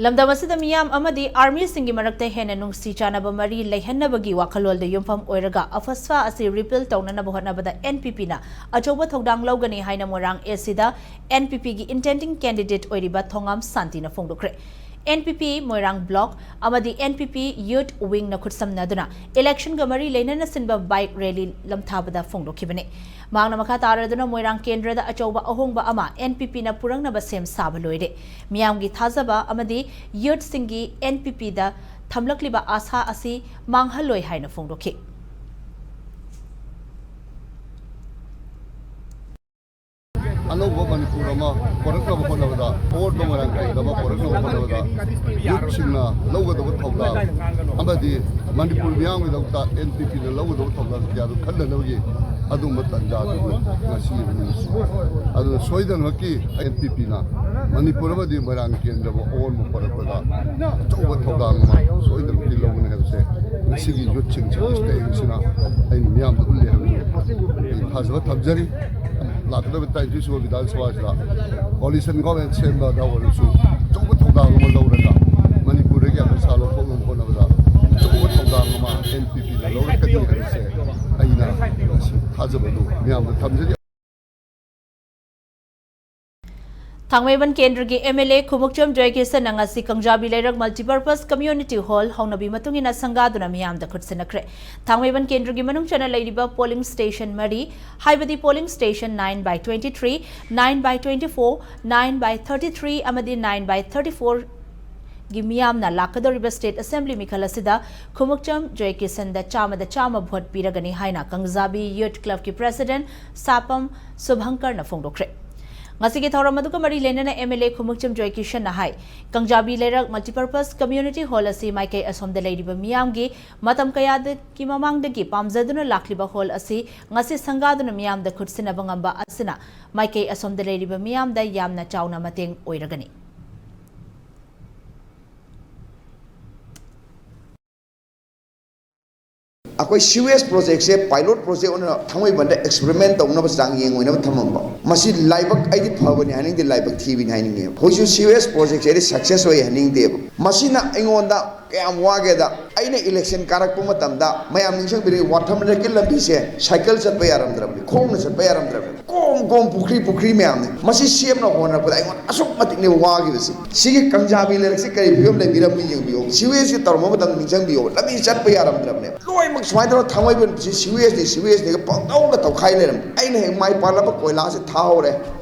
ꯂꯝꯗꯝ ꯑꯁꯤꯗ ꯃꯤꯌꯥꯝ ꯑꯃꯗꯤ ꯑꯥꯔꯃꯤꯁꯤꯡꯒꯤ ꯃꯔꯛꯇ ꯍꯦꯟꯅ ꯅꯨꯡꯁꯤ ꯆꯥꯟꯅꯕ ꯃꯔꯤ ꯂꯩꯍꯟꯅꯕꯒꯤ ꯋꯥꯈꯜꯂꯣꯟꯗ ꯌꯨꯝꯐꯝ ꯑꯣꯏꯔꯒ ꯑꯐꯁ꯭ꯋꯥ ꯑꯁꯤ ꯔꯤꯄꯤꯜ ꯇꯧꯅꯅꯕ ꯍꯣꯠꯅꯕꯗ ꯑꯦꯟ ꯄꯤ ꯄꯤꯅ ꯑꯆꯧꯕ ꯊꯧꯗꯥꯡ ꯂꯧꯒꯅꯤ ꯍꯥꯏꯅ ꯃꯣꯏꯔꯥꯡ ꯑꯦ ꯁꯤꯗ ꯑꯦꯟ ꯄꯤ ꯄꯤꯒꯤ ꯏꯟꯇꯦꯟꯗꯤꯡ ꯀꯦꯟꯗꯤꯗꯦꯠ ꯑꯣꯏꯔꯤꯕ ꯊꯣꯉꯥꯝ ꯁꯥꯟꯇꯤꯅ ꯐꯣꯡꯗꯣꯛꯈ꯭ꯔꯦ꯫ ꯑꯦꯟ ꯄꯤ ꯄꯤ ꯃꯣꯏꯔꯥꯡ ꯕ꯭ꯂꯣꯛ ꯑꯃꯗꯤ ꯑꯦꯟ ꯄꯤ ꯄꯤ ꯌꯨꯠ ꯋꯤꯡꯅ ꯈꯨꯠꯁꯝꯅꯗꯨꯅ ꯏꯂꯦꯛꯁꯟꯒ ꯃꯔꯤ ꯂꯩꯅꯅ ꯁꯤꯟꯕ ꯕꯥꯏꯛ ꯔꯦꯂꯤ ꯂꯝꯊꯥꯕꯗ ꯐꯣꯡꯗꯣꯛꯈꯤꯕꯅꯤ꯫ ꯃꯍꯥꯛꯅ ꯃꯈꯥ ꯇꯥꯔꯗꯨꯅ ꯃꯣꯏꯔꯥꯡ ꯀꯦꯟꯗ꯭ꯔꯗ ꯑꯆꯧꯕ ꯑꯍꯣꯡꯕ ꯑꯃ ꯑꯦꯟ ꯄꯤ ꯄꯤꯅ ꯄꯨꯔꯛꯅꯕ ꯁꯦꯝ ꯁꯥꯕ ꯂꯣꯏꯔꯦ꯫ ꯃꯤꯌꯥꯝꯒꯤ ꯊꯥꯖꯕ ꯑꯃꯗꯤ ꯌꯨꯠꯁꯤꯡꯒꯤ ꯑꯦꯟ ꯄꯤ ꯄꯤꯗ ꯊꯝꯂꯛꯂꯤꯕ ꯑꯥꯁꯥ ꯑꯁꯤ ꯃꯥꯡꯍꯜꯂꯣꯏ ꯍꯥꯏꯅ ꯐꯣꯡꯗꯣꯛꯈꯤ꯫ ꯑꯅꯧꯕ ꯃꯅꯤꯄꯨꯔ ꯑꯃ ꯄꯨꯔꯛꯅꯕ ꯍꯣꯠꯅꯕꯗ, ꯑꯑꯣꯟꯕ ꯃꯣꯏꯔꯥꯡ ꯀꯩꯗꯕ ꯄꯨꯔꯛꯅꯕ ꯍꯣꯠꯅꯕꯗ ꯌꯨꯠꯁꯤꯡꯅ ꯂꯧꯒꯗꯕ ꯊꯧꯗꯥꯡ ꯑꯃꯗꯤ ꯃꯅꯤꯄꯨꯔ ꯃꯤꯌꯥꯝꯒꯤꯗꯃꯛꯇ ꯑꯦꯟ ꯄꯤ ꯄꯤꯅ ꯂꯧꯒꯗꯕ ꯊꯧꯗꯥꯡ ꯀꯌꯥꯗꯨ ꯈꯟꯅꯅꯕꯒꯤ ꯑꯗꯨꯝꯕ ꯇꯥꯟꯖꯥꯗꯨ ꯉꯁꯤ ꯑꯗꯨꯅ ꯁꯣꯏꯗꯅꯃꯛꯀꯤ ꯑꯦꯟ ꯄꯤ ꯄꯤꯅ ꯃꯅꯤꯄꯨꯔ ꯑꯃꯗꯤ ꯃꯣꯏꯔꯥꯡ ꯀꯦꯟꯗ꯭ꯔꯕꯨ ꯑꯑꯣꯟꯕ ꯄꯨꯔꯛꯄꯗ ꯑꯆꯧꯕ ꯊꯧꯗꯥꯡ ꯑꯃ ꯁꯣꯏꯗꯅꯃꯛꯀꯤ ꯂꯧꯒꯅꯤ ꯍꯥꯏꯕꯁꯦ ꯉꯁꯤꯒꯤ ꯌꯨꯠꯁꯤꯡ ꯁꯤꯒꯤ ꯁ꯭ꯇꯦꯖꯁꯤꯅ ꯑꯩꯅ ꯃꯤꯌꯥꯝꯗ ꯎꯠꯂꯦ ꯍꯥꯏꯕꯗꯨ ꯑꯩ ꯊꯥꯖꯕ ꯊꯝꯖꯔꯤ꯫ ꯂꯥꯛꯀꯗꯕ ꯇꯔꯥꯅꯤꯊꯣꯏ ꯁꯨꯕ ꯕꯤꯙꯥꯟ ꯁꯚꯥꯁꯤꯗ ꯀꯣꯂꯤꯁꯟ ꯒꯣꯔꯃꯦꯟ ꯁꯦꯝꯕꯗ ꯑꯣꯏꯔꯁꯨ ꯑꯆꯧꯕ ꯊꯧꯗꯥꯡ ꯑꯃ ꯂꯧꯔꯒ ꯃꯅꯤꯄꯨꯔꯗꯒꯤ ꯑꯐꯁ꯭ꯋꯥ ꯂꯧꯊꯣꯛꯅꯕ ꯍꯣꯠꯅꯕꯗ ꯑꯆꯧꯕ ꯊꯧꯗꯥꯡ ꯑꯃ ꯑꯦꯟ ꯄꯤ ꯄꯤꯅ ꯂꯧꯔꯛꯀꯅꯤ ꯍꯥꯏꯕꯁꯦ ꯑꯩꯅ ꯉꯁꯤ ꯊꯥꯖꯕꯗꯨ ꯃꯤꯌꯥꯝꯗ ꯊꯝꯖꯔꯤ꯫ ꯊꯥꯡꯃꯩꯕꯟ ꯀꯦꯟꯗ꯭ꯔꯒꯤ ꯑꯦꯝ ꯑꯦꯜ ꯑꯦ ꯈꯨꯃꯨꯛꯆꯝ ꯖꯣꯏꯀꯤꯁꯟꯅ ꯉꯁꯤ ꯀꯪꯖꯥꯕꯤ ꯂꯩꯔꯛ ꯃꯜꯇꯤꯄꯔꯄꯁ ꯀꯝꯌꯨꯅꯤꯇꯤ ꯍꯣꯜ ꯍꯧꯅꯕꯤ ꯃꯇꯨꯡ ꯏꯟꯅ ꯁꯪꯒꯥꯗꯨꯅ ꯃꯤꯌꯥꯝꯗ ꯈꯨꯠꯁꯤꯟꯅꯈ꯭ꯔꯦ꯫ ꯊꯥꯡꯃꯩꯕꯟ ꯀꯦꯟꯗ꯭ꯔꯒꯤ ꯃꯅꯨꯡ ꯆꯟꯅ ꯂꯩꯔꯤꯕ ꯄꯣꯂꯤꯡ ꯁ꯭ꯇꯦꯁꯟ ꯃꯔꯤ, ꯍꯥꯏꯕꯗꯤ polling station nine by twenty three, nine by twenty four, nine by thirty three ꯑꯃꯗꯤ nine by thirty four ꯒꯤ ꯃꯤꯌꯥꯝꯅ ꯂꯥꯛꯀꯗꯧꯔꯤꯕ State Assembly ꯃꯤꯈꯜ ꯑꯁꯤꯗ ꯈꯨꯃꯨꯛꯆꯝ ꯖꯣꯏꯀꯤꯁꯟꯗ ꯆꯥꯝꯃꯗ ꯆꯥꯝꯃ vote ꯄꯤꯔꯒꯅꯤ ꯍꯥꯏꯅ ꯀꯪꯖꯥꯕꯤ Youth Club ꯀꯤ President ꯁꯥꯄꯝ ꯁꯨꯚꯪꯀꯔꯅ ꯐꯣꯡꯗꯣꯛꯈ꯭ꯔꯦ꯫ ꯉꯁꯤꯒꯤ ꯊꯧꯔꯝ ꯑꯗꯨꯒ ꯃꯔꯤ ꯂꯩꯅꯅ M L A ꯈꯨꯃꯨꯛꯆꯝ ꯖꯣꯏꯀꯤꯁꯟꯅ ꯍꯥꯏ, ꯀꯪꯖꯥꯕꯤ ꯂꯩꯔꯛ Multipurpose Community Hall ꯑꯁꯤ ꯃꯥꯏꯀꯩ ꯑꯁꯣꯝꯗ ꯂꯩꯔꯤꯕ ꯃꯤꯌꯥꯝꯒꯤ ꯃꯇꯝ ꯀꯌꯥꯗꯒꯤ ꯃꯃꯥꯡꯗꯒꯤ ꯄꯥꯝꯖꯗꯨꯅ ꯂꯥꯛꯂꯤꯕ hall ꯑꯁꯤ ꯉꯁꯤ ꯁꯪꯒꯥꯗꯨꯅ ꯃꯤꯌꯥꯝꯗ ꯈꯨꯠꯁꯤꯟꯅꯕ ꯉꯝꯕ ꯑꯁꯤꯅ ꯃꯥꯏꯀꯩ ꯑꯁꯣꯝꯗ ꯂꯩꯔꯤꯕ ꯃꯤꯌꯥꯝꯗ ꯌꯥꯝꯅ ꯆꯥꯎꯅ ꯃꯇꯦꯡ ꯑꯣꯏꯔꯒꯅꯤ꯫ ꯑꯩꯈꯣꯏ sewage project ꯁꯦ pilot project ꯑꯣꯏꯅ ꯊꯥꯡꯃꯩꯕꯟꯗ experiment ꯇꯧꯅꯕ ꯆꯥꯡ ꯌꯦꯡ ꯑꯣꯏꯅꯕ ꯊꯝꯃꯝꯕ꯫ ꯃꯁꯤ ꯂꯥꯏꯕꯛ, ꯑꯩꯗꯤ ꯐꯕꯅꯤ ꯍꯥꯏꯅꯤꯡꯗꯦ, ꯂꯥꯏꯕꯛ ꯊꯤꯕꯅꯤ ꯍꯥꯏꯅꯤꯡꯉꯦꯕ꯫ ꯍꯧꯖꯤꯛꯁꯨ sewage project ꯁꯦ ꯑꯩꯗꯤ success ꯑꯣꯏ ꯍꯥꯏꯅꯤꯡꯗꯦꯕ꯫ ꯃꯁꯤꯅ ꯑꯩꯉꯣꯟꯗ ꯀꯌꯥꯝ ꯋꯥꯒꯦꯗ, ꯑꯩꯅ election ꯀꯥꯔꯛꯄ ꯃꯇꯝꯗ ꯃꯌꯥꯝ ꯅꯤꯡꯁꯤꯡꯕꯤꯔꯛꯏ, ꯋꯥꯊꯝꯂꯦꯛꯀꯤ ꯂꯝꯕꯤꯁꯦ cycle ꯆꯠꯄ ꯌꯥꯔꯝꯗ꯭ꯔꯕꯅꯤ, ꯈꯣꯡꯅ ꯆꯠꯄ ꯌꯥꯔꯝꯗ꯭ꯔꯕꯅꯤ꯫ ꯀꯣꯝ ꯀꯣꯝ ꯄꯨꯈ꯭ꯔꯤ ꯄꯨꯈ꯭ꯔꯤ ꯃꯌꯥꯝꯅꯤ꯫ ꯃꯁꯤ ꯁꯦꯝꯅ ꯍꯣꯠꯅꯔꯛꯄꯗ ꯑꯩꯉꯣꯟꯗ ꯑꯁꯨꯛ ꯃꯇꯤꯛꯅꯦ ꯋꯥꯈꯤꯕꯁꯤ꯫ ꯁꯤꯒꯤ ꯀꯪꯖꯥꯕꯤ ꯂꯩꯔꯛꯁꯤ ꯀꯔꯤ ꯐꯤꯕꯝ ꯂꯩꯕꯤꯔꯝꯃꯤ ꯌꯦꯡꯕꯤꯌꯨ꯫ Sewage ꯁꯤ ꯇꯧꯔꯝꯕ ꯃꯇꯝꯗ ꯅꯤꯡꯁꯤꯡꯕꯤꯌꯨ꯫ ꯂꯝꯕꯤ ꯆꯠꯄ ꯌꯥꯔꯝꯗ꯭ꯔꯕꯅꯦ꯫ ꯂꯣꯏꯅꯃꯛ ꯁꯨꯃꯥꯏꯅ ꯇꯧꯔꯒ ꯊꯥꯡꯃꯩꯕꯟꯁꯤ sewage ꯅꯤ, sewage ꯅꯤꯒ ꯄꯪꯇꯧꯗ ꯇꯧꯈꯥꯏ ꯂꯩꯔꯝꯃꯤ꯫ ꯑꯩꯅ ꯍꯦꯛ ꯃꯥꯏ ꯄꯥꯛꯂꯕ ꯀꯣꯏꯂꯥꯁꯦ ꯊꯥꯍꯧꯔꯦ꯫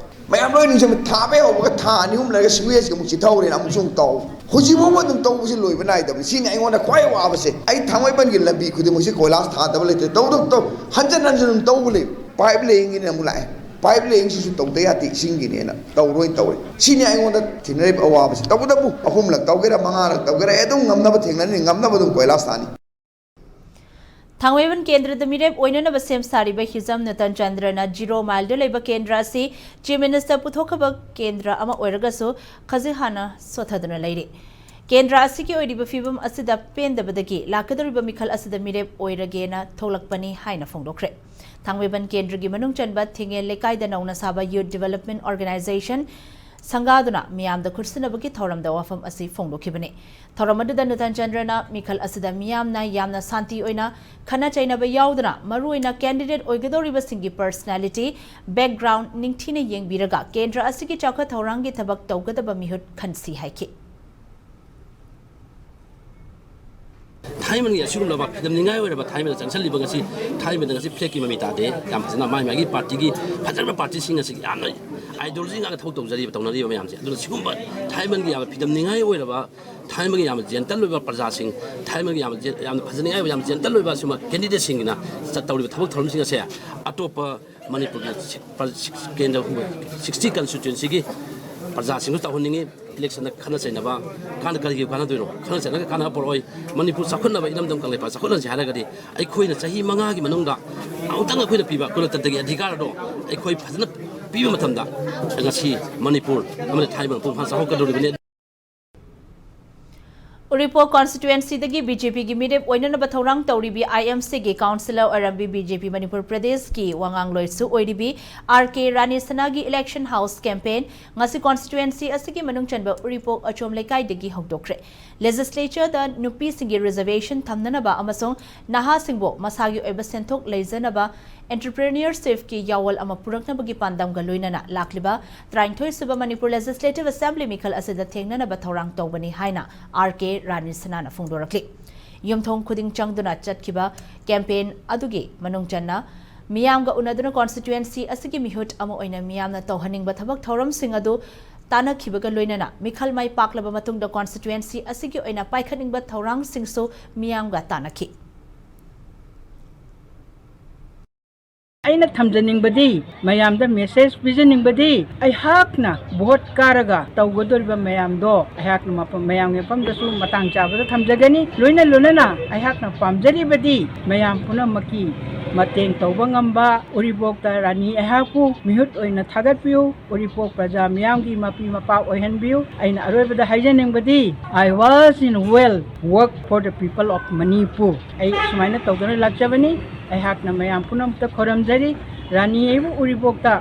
ꯃꯌꯥꯝ ꯂꯣꯏ ꯅꯤꯡꯁꯤꯡꯕ, ꯊꯥꯕ ꯍꯦꯛ ꯍꯧꯕꯒ ꯊꯥ ꯑꯅꯤ ꯑꯍꯨꯝ ꯂꯩꯔꯒ sewage ꯒꯤ ꯑꯃꯨꯛ ꯆꯤꯊꯍꯧꯔꯦꯅ ꯑꯃꯨꯛꯁꯨ ꯑꯃꯨꯛ ꯇꯧ꯫ ꯍꯧꯖꯤꯛ ꯐꯥꯎꯕ ꯑꯗꯨꯝ ꯇꯧꯕꯁꯤ ꯂꯣꯏꯕ ꯅꯥꯏꯗꯕꯅꯤ꯫ ꯁꯤꯅꯤ ꯑꯩꯉꯣꯟꯗ ꯈ꯭ꯋꯥꯏ ꯋꯥꯕꯁꯦ꯫ ꯑꯩ ꯊꯥꯡꯃꯩꯕꯟꯒꯤ ꯂꯝꯕꯤ ꯈꯨꯗꯤꯡꯃꯛꯁꯤ ꯀꯣꯏꯂꯥꯁ ꯊꯥꯗꯕ ꯂꯩꯇ꯭ꯔꯦ꯫ ꯇꯧꯗꯕ ꯇꯧ-, ꯍꯟꯖꯟ ꯍꯟꯖꯟ ꯑꯗꯨꯝ ꯇꯧꯕ ꯂꯩ꯫ Pipe laying ꯒꯤꯅ ꯑꯃꯨꯛ ꯂꯥꯛꯑꯦ꯫ Pipe laying ꯁꯤꯁꯨ ꯇꯧꯗ ꯌꯥꯗꯦ, ꯏꯁꯤꯡꯒꯤꯅꯦꯅ ꯇꯧꯔꯣꯏꯅ ꯇꯧꯔꯦ꯫ ꯁꯤꯅꯤ ꯑꯩꯉꯣꯟꯗ ꯊꯦꯡꯅꯔꯤꯕ ꯑꯋꯥꯕꯁꯦ꯫ ꯇꯧꯕꯇꯕꯨ ꯑꯍꯨꯝꯂꯛ ꯇꯧꯒꯦꯔꯥ, ꯃꯉꯥꯔꯛ ꯇꯧꯒꯦꯔꯥ, ꯑꯩ ꯑꯗꯨꯝ ꯉꯝꯅꯕ ꯊꯦꯡꯅꯅꯤ, ꯉꯝꯅꯕ ꯑꯗꯨꯝ ꯀꯣꯏꯂꯥꯁ ꯊꯥꯅꯤ꯫ ꯊꯥꯡꯃꯩꯕꯟ ꯀꯦꯟꯗ꯭ꯔꯗ ꯃꯤꯔꯦꯞ ꯑꯣꯏꯅꯅꯕ ꯁꯦꯝ ꯁꯥꯔꯤꯕ ꯍꯤꯖꯝ ꯅꯨꯇꯟ ꯆꯟꯗ꯭ꯔꯅ Zero Mile ꯗ ꯂꯩꯕ ꯀꯦꯟꯗ꯭ꯔ ꯑꯁꯤ Chief Minister ꯄꯨꯊꯣꯛꯈ꯭ꯔꯕ ꯀꯦꯟꯗ꯭ꯔ ꯑꯃ ꯑꯣꯏꯔꯒꯁꯨ ꯈꯖꯤꯛ ꯍꯥꯟꯅ ꯁꯣꯠꯊꯗꯨꯅ ꯂꯩꯔꯤ꯫ ꯀꯦꯟꯗ꯭ꯔ ꯑꯁꯤꯒꯤ ꯑꯣꯏꯔꯤꯕ ꯐꯤꯕꯝ ꯑꯁꯤꯗ ꯄꯦꯟꯗꯕꯗꯒꯤ ꯂꯥꯛꯀꯗꯧꯔꯤꯕ ꯃꯤꯈꯜ ꯑꯁꯤꯗ ꯃꯤꯔꯦꯞ ꯑꯣꯏꯔꯒꯦꯅ ꯊꯣꯛꯂꯛꯄꯅꯤ ꯍꯥꯏꯅ ꯐꯣꯡꯗꯣꯛꯈ꯭ꯔꯦ꯫ ꯊꯥꯡꯃꯩꯕꯟ ꯀꯦꯟꯗ꯭ꯔꯒꯤ ꯃꯅꯨꯡ ꯆꯟꯕ ꯊꯤꯡꯉꯦꯜ ꯂꯩꯀꯥꯏꯗ ꯅꯧꯅ ꯁꯥꯕ Youth Development Organization ꯁꯪꯒꯥꯗꯨꯅ ꯃꯤꯌꯥꯝꯗ ꯈꯨꯠꯁꯤꯟꯅꯕꯒꯤ ꯊꯧꯔꯝꯗ ꯋꯥꯐꯝ ꯑꯁꯤ ꯐꯣꯡꯗꯣꯛꯈꯤꯕꯅꯤ꯫ ꯊꯧꯔꯝ ꯑꯗꯨꯗ ꯅꯨꯇꯟ ꯆꯟꯗ꯭ꯔꯅ ꯃꯤꯈꯜ ꯑꯁꯤꯗ ꯃꯤꯌꯥꯝꯅ ꯌꯥꯝꯅ ꯁꯥꯟꯇꯤ ꯑꯣꯏꯅ ꯈꯠꯅ ꯆꯩꯅꯕ ꯌꯥꯎꯗꯅ ꯃꯔꯨꯑꯣꯏꯅ candidate ꯑꯣꯏꯒꯗꯧꯔꯤꯕꯁꯤꯡꯒꯤ personality, background ꯅꯤꯡꯊꯤꯅ ꯌꯦꯡꯕꯤꯔꯒ ꯀꯦꯟꯗ꯭ꯔ ꯑꯁꯤꯒꯤ ꯆꯥꯎꯈꯠ ꯊꯧꯔꯥꯡꯒꯤ ꯊꯕꯛ ꯇꯧꯒꯗꯕ ꯃꯤꯍꯨꯠ ꯈꯟꯁꯤ ꯍꯥꯏꯈꯤ꯫ ꯊꯥꯏꯃꯟꯒꯤ ꯑꯁꯤꯒꯨꯝꯂꯕ ꯐꯤꯗꯝꯅꯤꯡꯉꯥꯏ ꯑꯣꯏꯔꯕ ꯊꯥꯏꯃꯗ ꯆꯪꯁꯤꯜꯂꯤꯕ ꯉꯁꯤ, ꯊꯥꯏꯃꯗ ꯉꯁꯤ flag ꯀꯤ ꯃꯃꯤ ꯇꯥꯗꯦ꯫ ꯌꯥꯝ ꯐꯖꯅ ꯃꯥꯏ ꯃꯥꯒꯤ party ꯒꯤ ꯐꯖꯔꯕ party ꯁꯤꯡ ꯑꯁꯤ ꯌꯥꯝꯅ ꯑꯥꯏꯗꯤꯌꯣꯂꯣꯖꯤ ꯉꯥꯛꯇ ꯊꯕꯛ ꯇꯧꯖꯔꯤꯕ, ꯇꯧꯅꯔꯤꯕ ꯃꯌꯥꯝꯁꯦ꯫ ꯑꯗꯨꯅ ꯁꯤꯒꯨꯝꯕ ꯊꯥꯏꯃꯟꯒꯤ ꯌꯥꯝꯅ ꯐꯤꯗꯝꯅꯤꯡꯉꯥꯏ ꯑꯣꯏꯔꯕ, ꯊꯥꯏꯃꯟꯒꯤ ꯌꯥꯝꯅ ꯖꯦꯟꯇꯜ ꯑꯣꯏꯕ ꯄ꯭ꯔꯖꯥꯁꯤꯡ, ꯊꯥꯏꯃꯟꯒꯤ ꯌꯥꯝꯅ ꯖꯦꯟ-, ꯌꯥꯝꯅ ꯐꯖꯅꯤꯡꯉꯥꯏ ꯑꯣꯏꯕ, ꯌꯥꯝꯅ ꯖꯦꯟꯇꯜ ꯑꯣꯏꯕ ꯁꯤꯒꯨꯝꯕ ꯀꯦꯟꯗꯤꯗꯦꯠꯁꯤꯡꯒꯤꯅ ꯆꯠ-, ꯇꯧꯔꯤꯕ ꯊꯕꯛ ꯊꯧꯔꯝꯁꯤꯡ ꯑꯁꯦ ꯑꯇꯣꯞꯄ ꯃꯅꯤꯄꯨꯔꯒꯤ ꯁꯤ-, ꯄ꯭ꯔ-, ꯁꯤ-, ꯀꯦꯟꯗ꯭ꯔ ꯁꯤꯛꯁꯇꯤ ꯀꯟꯁꯇꯤꯇ꯭ꯋꯦꯟꯁꯤꯒꯤ ꯄ꯭ꯔꯖꯥꯁꯤꯡꯁꯨ ꯇꯧꯍꯟꯅꯤꯡꯉꯤ꯫ ꯏꯂꯦꯛꯁꯟꯗ ꯈꯠꯅ ꯆꯩꯅꯕ, ꯀꯥꯟꯅ-, ꯀꯔꯤꯒꯤ ꯀꯥꯟꯅꯗꯣꯏꯅꯣ? ꯈꯠꯅ ꯆꯩꯅꯒ ꯀꯥꯟꯅꯕ ꯄꯨꯔꯛꯑꯣꯏ꯫ ꯃꯅꯤꯄꯨꯔ ꯆꯥꯎꯈꯠꯅꯕ, ꯏꯔꯝꯗꯝ ꯀꯪꯂꯩꯄꯥꯛ ꯆꯥꯎꯈꯠꯍꯟꯁꯤ ꯍꯥꯏꯔꯒꯗꯤ ꯑꯩꯈꯣꯏꯅ ꯆꯍꯤ ꯃꯉꯥꯒꯤ ꯃꯅꯨꯡꯗ ꯑꯃꯨꯛꯇꯪ ꯑꯩꯈꯣꯏꯅ ꯄꯤꯕ ꯒꯨꯅꯇꯟꯇ꯭ꯔꯒꯤ ꯑꯙꯤꯀꯥꯔ ꯑꯗꯣ ꯑꯩꯈꯣꯏ ꯐꯖꯅ ꯄꯤꯕ ꯃꯇꯝꯗ ꯉꯁꯤ ꯃꯅꯤꯄꯨꯔ ꯑꯃꯗꯤ ꯊꯥꯏꯃ ꯃꯄꯨꯡ ꯐꯥꯅ ꯆꯥꯎꯈꯠꯀꯗꯧꯔꯤꯕꯅꯤ꯫ ꯎꯔꯤꯄꯣꯛ ꯀꯣꯟꯁꯇꯤꯇ꯭ꯋꯦꯟꯁꯤꯗꯒꯤ ꯕꯤ ꯖꯦ ꯄꯤꯒꯤ ꯃꯤꯔꯦꯞ ꯑꯣꯏꯅꯅꯕ ꯊꯧꯔꯥꯡ ꯇꯧꯔꯤꯕꯤ ꯑꯥꯏ ꯑꯦꯝ ꯁꯤꯒꯤ ꯀꯥꯎꯟꯁꯤꯂꯔ ꯑꯣꯏꯔꯝꯕꯤ, ꯕꯤ ꯖꯦ ꯄꯤ ꯃꯅꯤꯄꯨꯔ ꯄ꯭ꯔꯗꯦꯁꯀꯤ ꯋꯥꯉꯥꯡꯂꯣꯏꯁꯨ ꯑꯣꯏꯔꯤꯕꯤ ꯑꯥꯔ ꯀꯦ ꯔꯥꯅꯤ ꯁꯅꯥꯒꯤ ꯏꯂꯦꯛꯁꯟ ꯍꯥꯎꯁ ꯀꯦꯝꯄꯦꯟ ꯉꯁꯤ ꯀꯣꯟꯁꯇꯤꯇ꯭ꯋꯦꯟꯁꯤ ꯑꯁꯤꯒꯤ ꯃꯅꯨꯡ ꯆꯟꯕ ꯎꯔꯤꯄꯣꯛ ꯑꯆꯣꯝ ꯂꯩꯀꯥꯏꯗꯒꯤ ꯍꯧꯗꯣꯛꯈ꯭ꯔꯦ꯫ ꯂꯦꯖꯤꯁꯂꯦꯆꯔꯗ ꯅꯨꯄꯤꯁꯤꯡꯒꯤ ꯔꯤꯖꯔꯕꯦꯁꯟ ꯊꯝꯅꯅꯕ ꯑꯃꯁꯨꯡ ꯅꯍꯥꯁꯤꯡꯕꯨ ꯃꯁꯥꯒꯤ ꯑꯣꯏꯕ ꯁꯦꯟꯊꯣꯛ ꯂꯩꯖꯅꯕ ꯑꯦꯟꯇꯔꯄ꯭ꯔꯦꯅꯔꯁꯤꯞꯀꯤ ꯌꯥꯑꯣꯜ ꯑꯃ ꯄꯨꯔꯛꯅꯕꯒꯤ ꯄꯥꯟꯗꯝꯒ ꯂꯣꯏꯅꯅ ꯂꯥꯛꯂꯤꯕ ꯇꯔꯥꯅꯤꯊꯣꯏ ꯁꯨꯕ ꯃꯅꯤꯄꯨꯔ ꯂꯦꯖꯤꯁꯂꯦꯇꯤꯚ ꯑꯦꯁꯦꯝꯕ꯭ꯂꯤ ꯃꯤꯈꯜ ꯑꯁꯤꯗ ꯊꯦꯡꯅꯅꯕ ꯊꯧꯔꯥꯡ ꯇꯧꯕꯅꯤ ꯍꯥꯏꯅ ꯑꯥꯔ ꯀꯦ ꯔꯥꯅꯤ ꯁꯅꯥꯅ ꯐꯣꯡꯗꯣꯔꯛꯂꯤ꯫ ꯌꯨꯝꯊꯣꯡ ꯈꯨꯗꯤꯡ ꯆꯪꯗꯨꯅ ꯆꯠꯈꯤꯕ ꯀꯦꯝꯄꯦꯟ ꯑꯗꯨꯒꯤ ꯃꯅꯨꯡ ꯆꯟꯅ ꯃꯤꯌꯥꯝꯒ ꯎꯅꯗꯨꯅ ꯀꯣꯟꯁꯇꯤꯇ꯭ꯋꯦꯟꯁꯤ ꯑꯁꯤꯒꯤ ꯃꯤꯍꯨꯠ ꯑꯃ ꯑꯣꯏꯅ ꯃꯤꯌꯥꯝꯅ ꯇꯧꯍꯟꯅꯤꯡꯕ ꯊꯕꯛ ꯊꯧꯔꯝꯁꯤꯡ ꯑꯗꯨ ꯇꯥꯟꯅꯈꯤꯕꯒ ꯂꯣꯏꯅꯅ ꯃꯤꯈꯜ ꯃꯥꯏ ꯄꯥꯛꯂꯕ ꯃꯇꯨꯡꯗ ꯀꯣꯟꯁꯇꯤꯇ꯭ꯋꯦꯟꯁꯤ ꯑꯁꯤꯒꯤ ꯑꯣꯏꯅ ꯄꯥꯏꯈꯠꯅꯤꯡꯕ ꯊꯧꯔꯥꯡꯁꯤꯡꯁꯨ ꯃꯤꯌꯥꯝꯒ ꯇꯥꯟꯅꯈꯤ꯫ ꯑꯩꯅ ꯊꯝꯖꯅꯤꯡꯕꯗꯤ, ꯃꯌꯥꯝꯗ ꯃꯦꯁꯦꯖ ꯄꯤꯖꯅꯤꯡꯕꯗꯤ, ꯑꯩꯍꯥꯛꯅ ꯚꯣꯠ ꯀꯥꯔꯒ ꯇꯧꯒꯗꯧꯔꯤꯕ ꯃꯌꯥꯝꯗꯣ ꯑꯩꯍꯥꯛꯅ ꯃꯐꯝ, ꯃꯌꯥꯝꯒꯤ ꯃꯐꯝꯗꯁꯨ ꯃꯇꯥꯡ ꯆꯥꯕꯗ ꯊꯝꯖꯒꯅꯤ꯫ ꯂꯣꯏꯅ ꯂꯣꯏꯅꯅ ꯑꯩꯍꯥꯛꯅ ꯄꯥꯝꯖꯔꯤꯕꯗꯤ ꯃꯌꯥꯝ ꯄꯨꯝꯅꯃꯛꯀꯤ ꯃꯇꯦꯡ ꯇꯧꯕ ꯉꯝꯕ ꯎꯔꯤꯄꯣꯛꯇ ꯔꯥꯅꯤ ꯑꯩꯍꯥꯛꯄꯨ ꯃꯤꯍꯨꯠ ꯑꯣꯏꯅ ꯊꯥꯒꯠꯄꯤꯌꯨ꯫ ꯎꯔꯤꯄꯣꯛ ꯄ꯭ꯔꯖꯥ ꯃꯤꯌꯥꯝꯒꯤ ꯃꯄꯤ ꯃꯄꯥ ꯑꯣꯏꯍꯟꯕꯤꯌꯨ꯫ ꯑꯩꯅ ꯑꯔꯣꯏꯕꯗ ꯍꯥꯏꯖꯅꯤꯡꯕꯗꯤ, I was in well work for the people of Manipur꯫ ꯑꯩ ꯁꯨꯃꯥꯏꯅ ꯇꯧꯗꯨꯅ ꯂꯥꯛꯆꯕꯅꯤ꯫ ꯑꯩꯍꯥꯛꯅ ꯃꯌꯥꯝ ꯄꯨꯝꯅꯃꯛꯇ ꯈꯣꯏꯔꯝꯖꯔꯤ꯫ ꯔꯥꯅꯤ ꯑꯩꯕꯨ ꯎꯔꯤꯄꯣꯛꯇ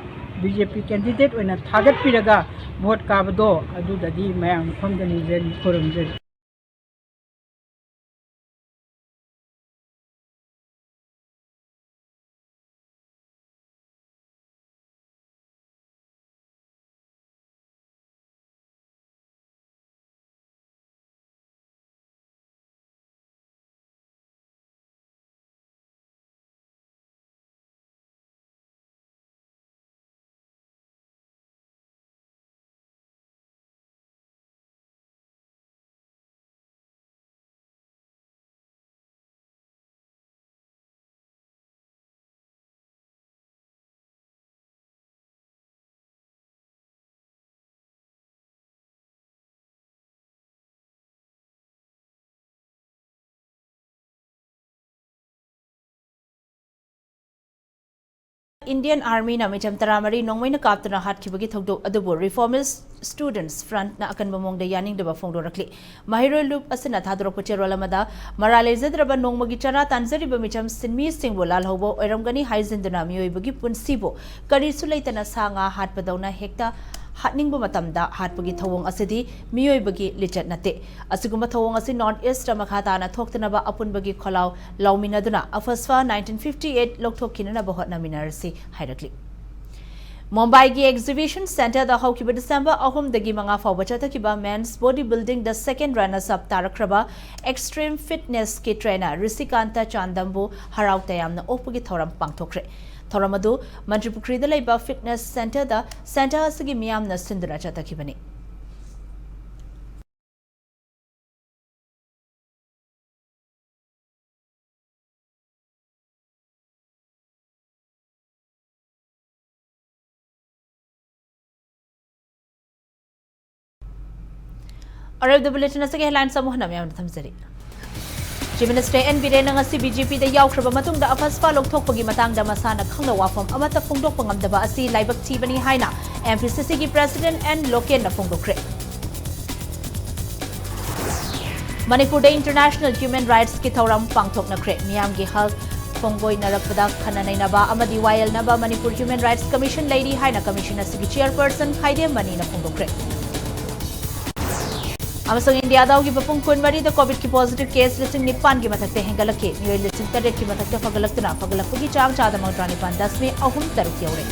ꯕꯤ ꯖꯦ ꯄꯤ ꯀꯦꯟꯗꯤꯗꯦꯠ ꯑꯣꯏꯅ ꯊꯥꯒꯠꯄꯤꯔꯒ ꯚꯣꯠ ꯀꯥꯕꯗꯣ ꯑꯗꯨꯗꯗꯤ ꯃꯌꯥꯝꯒꯤ ꯃꯐꯝꯗ ꯅꯤꯖꯔꯤ, ꯈꯣꯏꯔꯝꯖꯔꯤ꯫ Indian Armyꯅ ꯃꯤꯆꯝ ꯇꯔꯥꯃꯔꯤ ꯅꯣꯡꯃꯩꯅ ꯀꯥꯞꯇꯨꯅ ꯍꯥꯠꯈꯤꯕꯒꯤ ꯊꯧꯗꯣꯛ ꯑꯗꯨꯕꯨ Reformist Students Frontꯅ ꯑꯀꯟꯕ ꯃꯑꯣꯡꯗ ꯌꯥꯅꯤꯡꯗꯕ ꯐꯣꯡꯗꯣꯔꯛꯂꯤ꯫ ꯃꯍꯩꯔꯣꯏ ꯂꯨꯞ ꯑꯁꯤꯅ ꯊꯥꯗꯣꯔꯛꯄ ꯆꯦꯔꯣꯜ ꯑꯃꯗ, ꯃꯔꯥꯜ ꯂꯩꯖꯗ꯭ꯔꯕ ꯅꯣꯡꯃꯒꯤ ꯆꯔꯥ ꯇꯥꯟꯖꯔꯤꯕ ꯃꯤꯆꯝ ꯁꯤꯟꯃꯤꯁꯤꯡꯕꯨ ꯂꯥꯜꯍꯧꯕ ꯑꯣꯏꯔꯝꯒꯅꯤ ꯍꯥꯏꯖꯤꯟꯗꯨꯅ ꯃꯤꯑꯣꯏꯕꯒꯤ ꯄꯨꯟꯁꯤꯕꯨ ꯀꯔꯤꯁꯨ ꯂꯩꯇꯅ ꯁꯥ ꯉꯥ ꯍꯥꯠꯄꯗꯧꯅ ꯍꯦꯛꯇ ꯍꯥꯠꯅꯤꯡꯕ ꯃꯇꯝꯗ ꯍꯥꯠꯄꯒꯤ ꯊꯧꯑꯣꯡ ꯑꯁꯤꯗꯤ ꯃꯤꯑꯣꯏꯕꯒꯤ ꯂꯤꯆꯠ ꯅꯠꯇꯦ꯫ ꯑꯁꯤꯒꯨꯝꯕ ꯊꯧꯑꯣꯡ ꯑꯁꯤ North Eastꯇ ꯃꯈꯥ ꯇꯥꯅ ꯊꯣꯛꯇꯅꯕ ꯑꯄꯨꯟꯕꯒꯤ ꯈꯣꯜꯂꯥꯎ ꯂꯥꯎꯃꯤꯟꯅꯗꯨꯅ AFSPA nineteen fifty eight ꯂꯧꯊꯣꯛꯈꯤꯅꯅꯕ ꯍꯣꯠꯅꯃꯤꯟꯅꯔꯁꯤ ꯍꯥꯏꯔꯛꯂꯤ꯫ ꯃꯨꯝꯕꯥꯏꯒꯤ Exhibition Centreꯗ ꯍꯧꯈꯤꯕ ꯗꯤꯁꯦꯝꯕꯔ ꯑꯍꯨꯝꯗꯒꯤ ꯃꯉꯥ ꯐꯥꯎꯕ ꯆꯠꯊꯈꯤꯕ Men's Body Buildingꯗ second runners up ꯇꯥꯔꯛꯈ꯭ꯔꯕ Extreme Fitnessꯀꯤ trainer ꯔꯤꯁꯤꯀꯥꯟꯇ ꯆꯥꯟꯗꯝꯕꯨ ꯍꯔꯥꯎ ꯇꯌꯥꯝꯅ ꯑꯣꯛꯄꯒꯤ ꯊꯧꯔꯝ ꯄꯥꯡꯊꯣꯛꯈ꯭ꯔꯦ꯫ ꯊꯧꯔꯝ ꯑꯗꯨ ꯃꯟꯇ꯭ꯔꯤꯄꯨꯈ꯭ꯔꯤꯗ ꯂꯩꯕ fitness centreꯗ centre ꯑꯁꯤꯒꯤ ꯃꯤꯌꯥꯝꯅ ꯁꯤꯟꯗꯨꯅ ꯆꯠꯊꯈꯤꯕꯅꯤ꯫ ꯑꯔꯣꯏꯕꯗ bulletin ꯑꯁꯤꯒꯤ headlines ꯑꯃꯨꯛ ꯍꯟꯅ ꯃꯌꯥꯝꯗ ꯊꯝꯖꯔꯤ꯫ Chief Minister N ꯕꯤꯔꯦꯟꯅ ꯉꯁꯤ BJPꯗ ꯌꯥꯎꯈ꯭ꯔꯕ ꯃꯇꯨꯡꯗ AFSPA ꯂꯧꯊꯣꯛꯄꯒꯤ ꯃꯇꯥꯡꯗ ꯃꯁꯥꯅ ꯈꯪꯅ ꯋꯥꯐꯝ ꯑꯃꯠꯇ ꯐꯣꯡꯗꯣꯛꯄ ꯉꯝꯗꯕ ꯑꯁꯤ ꯂꯥꯏꯕꯛ ꯊꯤꯕꯅꯤ ꯍꯥꯏꯅ MPCCꯒꯤ President N ꯂꯣꯀꯦꯟꯅ ꯐꯣꯡꯗꯣꯛꯈ꯭ꯔꯦ꯫ ꯃꯅꯤꯄꯨꯔꯗ International Human Rightsꯀꯤ ꯊꯧꯔꯝ ꯄꯥꯡꯊꯣꯛꯅꯈ꯭ꯔꯦ꯫ ꯃꯤꯌꯥꯝꯒꯤ ꯍꯛ ꯐꯣꯡꯒꯣꯏꯅꯔꯛꯄꯗ ꯈꯟꯅ ꯅꯩꯅꯕ ꯑꯃꯗꯤ ꯋꯥꯌꯦꯜꯅꯕ ꯃꯅꯤꯄꯨꯔ Human Rights Commission ꯂꯩꯔꯤ ꯍꯥꯏꯅ commission ꯑꯁꯤꯒꯤ chairperson ꯈꯥꯏꯗꯦꯝ ꯃꯅꯤꯅ ꯐꯣꯡꯗꯣꯛꯈ꯭ꯔꯦ꯫ ꯑꯃꯁꯨꯡ ꯏꯟꯗꯤꯌꯥꯗ ꯍꯧꯈꯤꯕ ꯄꯨꯡ ꯀꯨꯟꯃꯔꯤꯗ COVIDꯀꯤ positive case ꯂꯤꯁꯤꯡ ꯅꯤꯄꯥꯟꯒꯤ ꯃꯊꯛꯇ ꯍꯦꯟꯒꯠꯂꯛꯈꯤ꯫ ꯃꯤꯑꯣꯏ ꯂꯤꯁꯤꯡ ꯇꯔꯦꯠꯀꯤ ꯃꯊꯛꯇ ꯐꯒꯠꯂꯛꯇꯨꯅ ꯐꯒꯠꯂꯛꯄꯒꯤ ꯆꯥꯡ ꯆꯥꯗ ꯃꯧꯗ꯭ꯔꯥ ꯅꯤꯄꯥꯟ ꯗꯁꯃꯤꯛ ꯑꯍꯨꯝ ꯇꯔꯨꯛ ꯌꯧꯔꯦ꯫